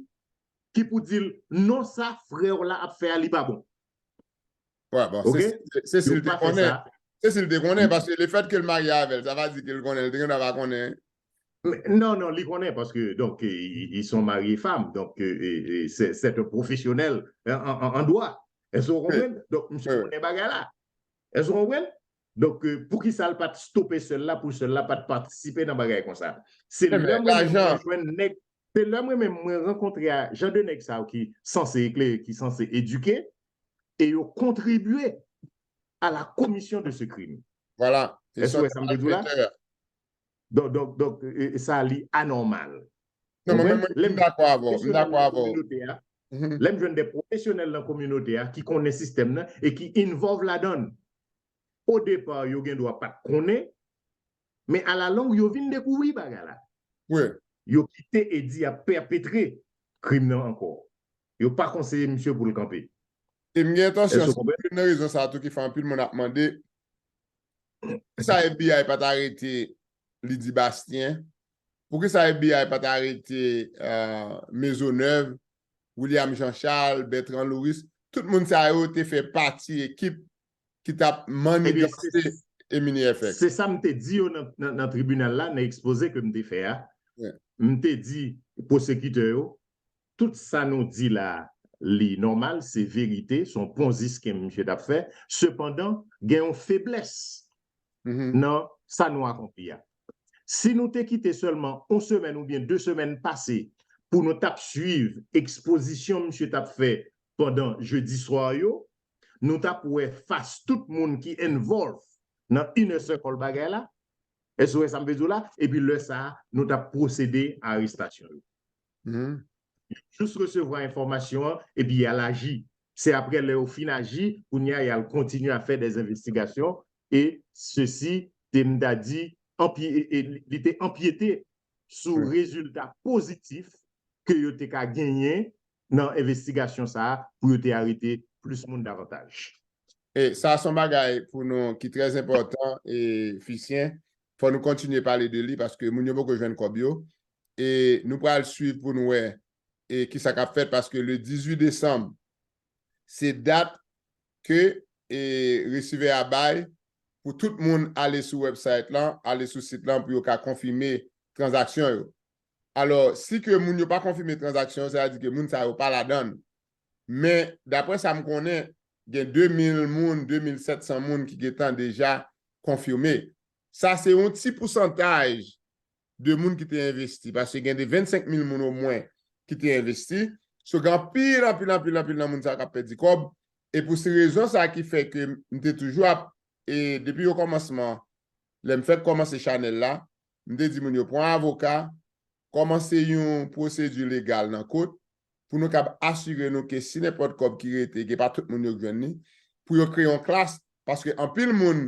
ki pou di l non, sa frè w la ap fè a, li pa bon. Wè, bon, se si l te konnen. Se si l te konnen, paske le fèt ke l marye avè l, sa pa di ke l konnen, l te gen dwa pa konnen. Non, non, li konnen paske, donk, ils sont mari e fanm, donk, c'est un profesyonèl an dwa. Èske w konprann? Donk, misye konnen bagay la. Èske w konprann? Donk, poukisa l pa t stope sè l la, pou sè l la pa t patisipe nan bagay konsa? Se lè mwen menm mwen jwenn nèg, se lè mwen menm mwen rankontre a jan de nèg sa yo ki sanse eklere, ki sanse edike, e yo kontribye à la commission de ce crime. Voilà. Èske w wè sa m vle di w la? Donk, donk, donk, sa li anòmal. Non, mwen menm, m dakò avè w. M dakò avè w. Lè m jwenn de pwofesyonèl nan kominote a ki konnen sistèm nan e ki involve ladan l. O depa, yo gen dwa pa t konnen, men alalong, yo vin dekouvri bagay la. Yo kite Eddy ap pèpetre krim nan ankò. Yo pa konseye misye pou l kanpe. E m gen entansyon, se youn nan rezon sa a tou ki fè anpil moun ap mande poukisa F B I pa t arete Lydie Bastien, poukisa F B I pa t arete Maisonneuve, William Jean Charles, Bertrand Louris, tout moun sa yo te fè pati ekip ki t ap manniganse Emini F X. Se sa m te di yo nan tribinal la, nan ekspoze ke m te fè a. M te di pwosekitè yo, tout sa nou di la, li nòmal, se verite, se yon ponzi skem misye t ap fè. Sepandan, gen yon feblès nan sa nou akonpli a. Si nou te kite sèlman yon semèn oubyen de semèn pase pou nou t ap swiv ekspozisyon misye t ap fè pandan jedi swa yo, nou t ap wè fas tout moun ki involve nan inner circle bagay la. Èske w wè sa m vle di w la? Epi lè sa a, nou t ap pwosede a arestasyon yo. Yo jis resevwa enfòmasyon an, epi y al aji. Se apre lè yo fin aji, kounye a y al kontinye a fè des investigations, e sesi te m ta di, li te anpyete sou rezilta pozitif ke yo te ka genyen nan envestigasyon sa a pou yo te arete plis moun davantaj. E sa se yon bagay pou nou ki trè enpòtan, e Fisyen, fò nou kontinye pale de li paske moun yo poko jwenn kòb yo. E nou pral swiv pou nou wè e kisa k ap fèt paske le dizuit desanm, se dat ke e, resivè a bay pou tout moun ale sou website lan, ale sou sit lan pou yo ka konfime tranzaksyon yo. Alò, si ke moun yo pa konfime tranzaksyon yo, sa vle di ke moun sa yo pa ladan l. Men, daprè sa m konnen, gen de mil moun, de mil sèt san moun ki gentan deja konfime. Sa se yon ti pousantaj de moun ki te envesti, paske gen de vennsenk mil moun omwen ki te envesti. So, gen anpil, anpil, anpil, anpil nan moun sa yo k ap pèdi kòb. E pou se rezon sa ki fè ke m te toujou ap, e depi o kòmansman, lè m fèk kòmanse chanèl la, m te di moun yo pran avoka, kòmanse yon pwosedi legal nan kot, pou nou kab asire nou ke si nenpòt kòb ki rete, ke pa tout moun yo k jwenn li, pou yo kreye yon klas, paske anpil moun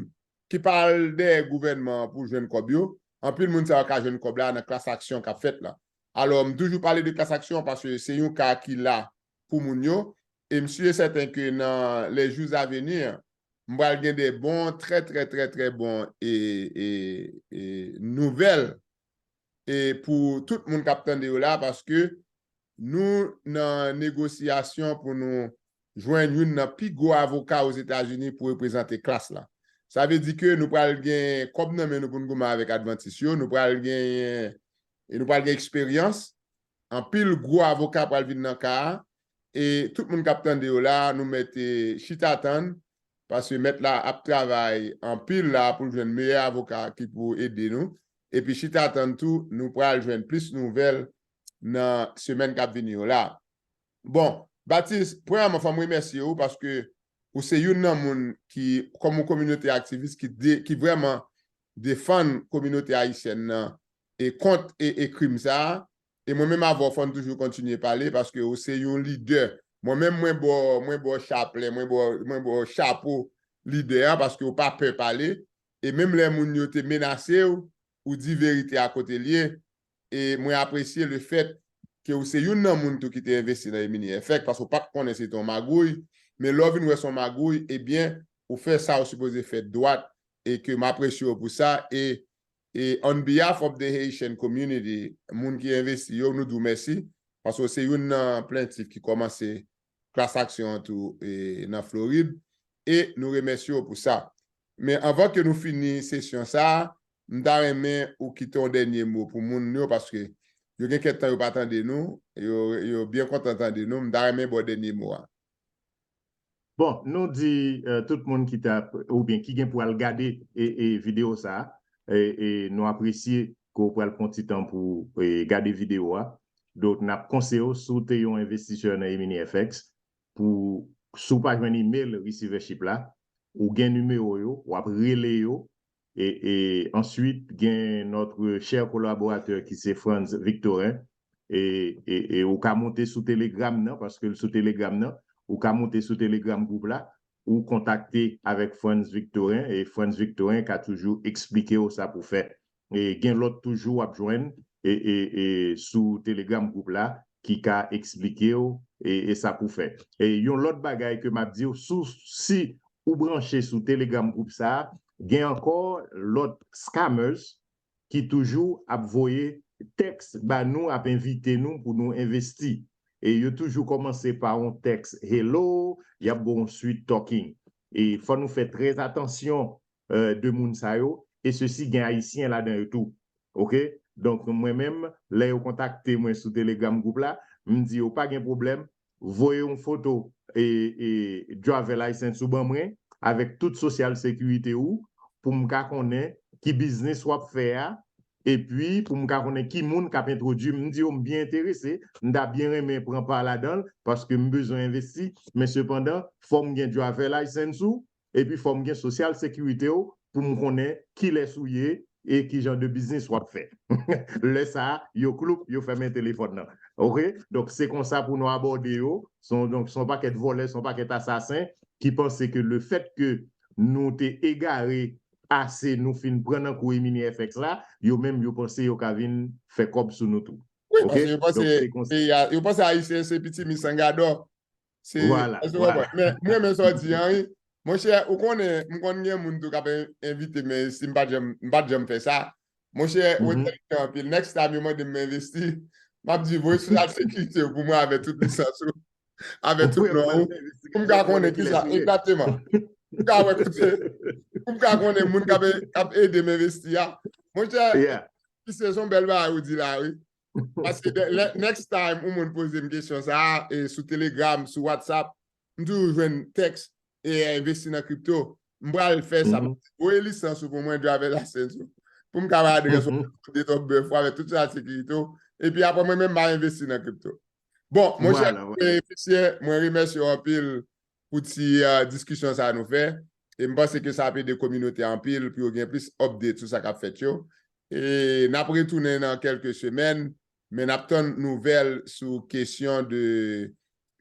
ki pa al dèyè gouvènman an pou jwenn kòb yo, anpil moun sa yo ka jwenn kòb la nan klas aksyon k ap fèt la. Alò, m toujou pale de klas aksyon paske se yon ka ki la pou moun yo, e m si e sèten ke nan les jours à venir, m pral gen de bon, trè, trè, trè, trè bon e, e, e nouvèl e pou tout moun k ap tande yo la, paske nou nan negosyasyon pou nou jwenn youn nan pi gwo avoka Ozetazini pou reprezante klas la. Sa vle di ke nou pral gen kòb nan men nou pou n goumen avèk Advantis yo, nou pral genyen, e nou pral gen eksperyans, anpil gwo avoka pral vin nan ka a, e tout moun k ap tande yo la, nou mèt, e, chita tann, paske mèt la ap travay anpil la pou l jwenn meyè avoka ki pou ede nou. Epi chita tann tou, nou pral jwenn plis nouvèl nan semèn k ap vini yo la. Bon, Batis, premyèman, fò m remèsye w paske ou se youn nan moun ki, kòm yon kominote aktivis ki de, ki vrèman defann kominote ayisyèn nan e kont e, e krim sa a. E mwen menm avè w, fò n toujou kontinye pale paske ou se yon lidè. Mwen menm, mwen ba w, mwen ba w chaplè, mwen ba w, mwen ba w chapo lidè a paske ou pa pè pale. E menm lè moun yo te menase w, ou di verite a kote l ye. E mwen apresye le fèt ke ou se youn nan moun tou ki te envesti nan Emini F X paske ou pa t konnen se te yon magouy. Men lè w vin wè se yon magouy, ebyen, ou fè sa ou sipoze fè dwat e ke m apresye w pou sa. E E on behalf of the Haitian community, moun ki envesti yo, nou di w mèsi, paske w se youn nan plentif ki kòmanse class action an tou e, nan Florid, e nou remèsye w pou sa. Men anvan ke nou fini sesyon sa a, m ta renmen ou kite yon dènye mo pou moun yo, paske yo gen kèk tan yo pa tande nou, yo, yo byen kontan tande nou, m ta renmen ba w dènye mo a. Bon, nou di uh, tout moun ki ta oubyen ki gen pou al gade e, e videyo sa a, e, e nou apresye ke w pral pran ti tan pou e, gade videyo a. Donk, n ap konseye w, si w te yon envestisè nan Emini F X, pou si w pa jwenn email receivership la, ou gen nimewo yo, w ap rele yo, e, e answit gen notre cher collaborateur ki se Franz Victorin, e, e, e ou ka monte sou Telegram nan, paske l sou Telegram nan, ou ka monte sou Telegram gwoup la, ou kontakte avèk Franz Victorin, e Franz Victorin ka toujou eksplike w sa pou fè. E gen lòt toujou w ap jwenn e, e, e sou Telegram gwoup la ki ka eksplike w e, e sa pou fè. E yon lòt bagay ke m ap di w, sou si ou branche sou Telegram gwoup sa a, gen ankò lòt scammers ki toujou ap voye tèks ba nou, ap envite nou pou nou envesti. E yo toujou kòmanse pa yon tèks hello, y ap ba w yon sweet talking. E fò nou fè trè atansyon uh, de moun sa yo, e sesi gen ayisyen ladan yo tou. Oke? Donk, mwen menm, lè yo kontakte mwen sou Telegram gwoup la, m di yo pa gen pwoblèm, voye yon foto e, e driver license ou ban mwen, avèk tout social security ou, pou m ka konnen ki biznis w ap fè a, epi pou m ka konnen ki moun k ap entwodui m. M di yo m byen enterese, m ta byen renmen pran pa ladan l, paske m bezwen envesti, men sepandan, fò m gen driver license ou, epi fò m gen social security w pou m konnen kilès ou ye e ki jan de biznis w ap fè. Lè sa a, yo kloup, yo fèmen telefòn nan. Oke? Donk, se konsa pou nou abòde yo. Se yon, donk, se yon pakèt vòlè, se yon pakèt asasen ki panse ke le fèt ke nou te egare ase, nou fin pran nan kou Emini F X la, yo menm yo panse yo ka vin fè kòb sou nou tou. Wi, paske yo panse peyi a, yo panse Ayisyen se pitimi sangadò. Se, Vwala, èske w vwala. konprann? Men, mwen renmen sa w di an, wi. Monchè, ou konnen, m konn gen moun tou k ap en- envite m, men si m pa t janm, m pa t janm fè sa. Monchè, ou Mhm. entèlijan anpil. Next time, yo mande m envesti, m ap di, voye social security w pou mwen avèk tout lisans ou, avèk tout Voye non mwen ou, pou m ka konnen kisa, egzakteman. Pou m ka wè kote, pou m ka konnen moun k ap, k ap ede m envesti a. Monchè, Yeah. se yon bèl bagay ou di la, wi. Paske de- le- next time, yon moun poze m kesyon sa a, e sou Telegram, sou WhatsApp, m toujou jwenn tèks e envesti nan kripto. M pral fè sa. Mhm. Voye lisans ou pou mwen, driver license ou. Pou m ka bay adrès ou, Mhm. date of birth ou, avèk tout sa sekirite ou. Epi apre, mwen menm, m a envesti nan kripto. Bon, monchè, Vwala, vwala. e, mesye, mwen remèsye w anpil pou ti uh, diskisyon sa nou fè. E m panse ke sa ap ede kominote anpil pou yo gen plis update sou sa k ap fèt yo. E n ap retounen nan kèlke semèn, men n ap tann nouvèl sou kesyon de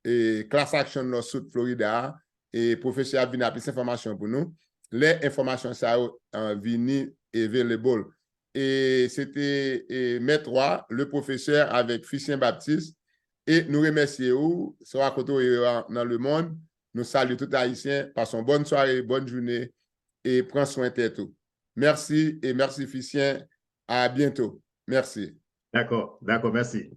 e, class action lawsuit Florida a. E pwofesè ap vin ak plis enfòmasyon pou nou. Lè enfòmasyon sa yo uh, vini available. E se te e, Mèt Wa, le pwofesè avèk Fisyen Baptiste. E nou remèsye ou, swa kote w ye a nan lemonn. Nou salye tout Ayisyen. Pase yon bòn sware, bòn jounen. E pran swen tèt ou. Mèsi e mèsi Fisyen. A byento. Mèsi. Dakò, dakò, mèsi.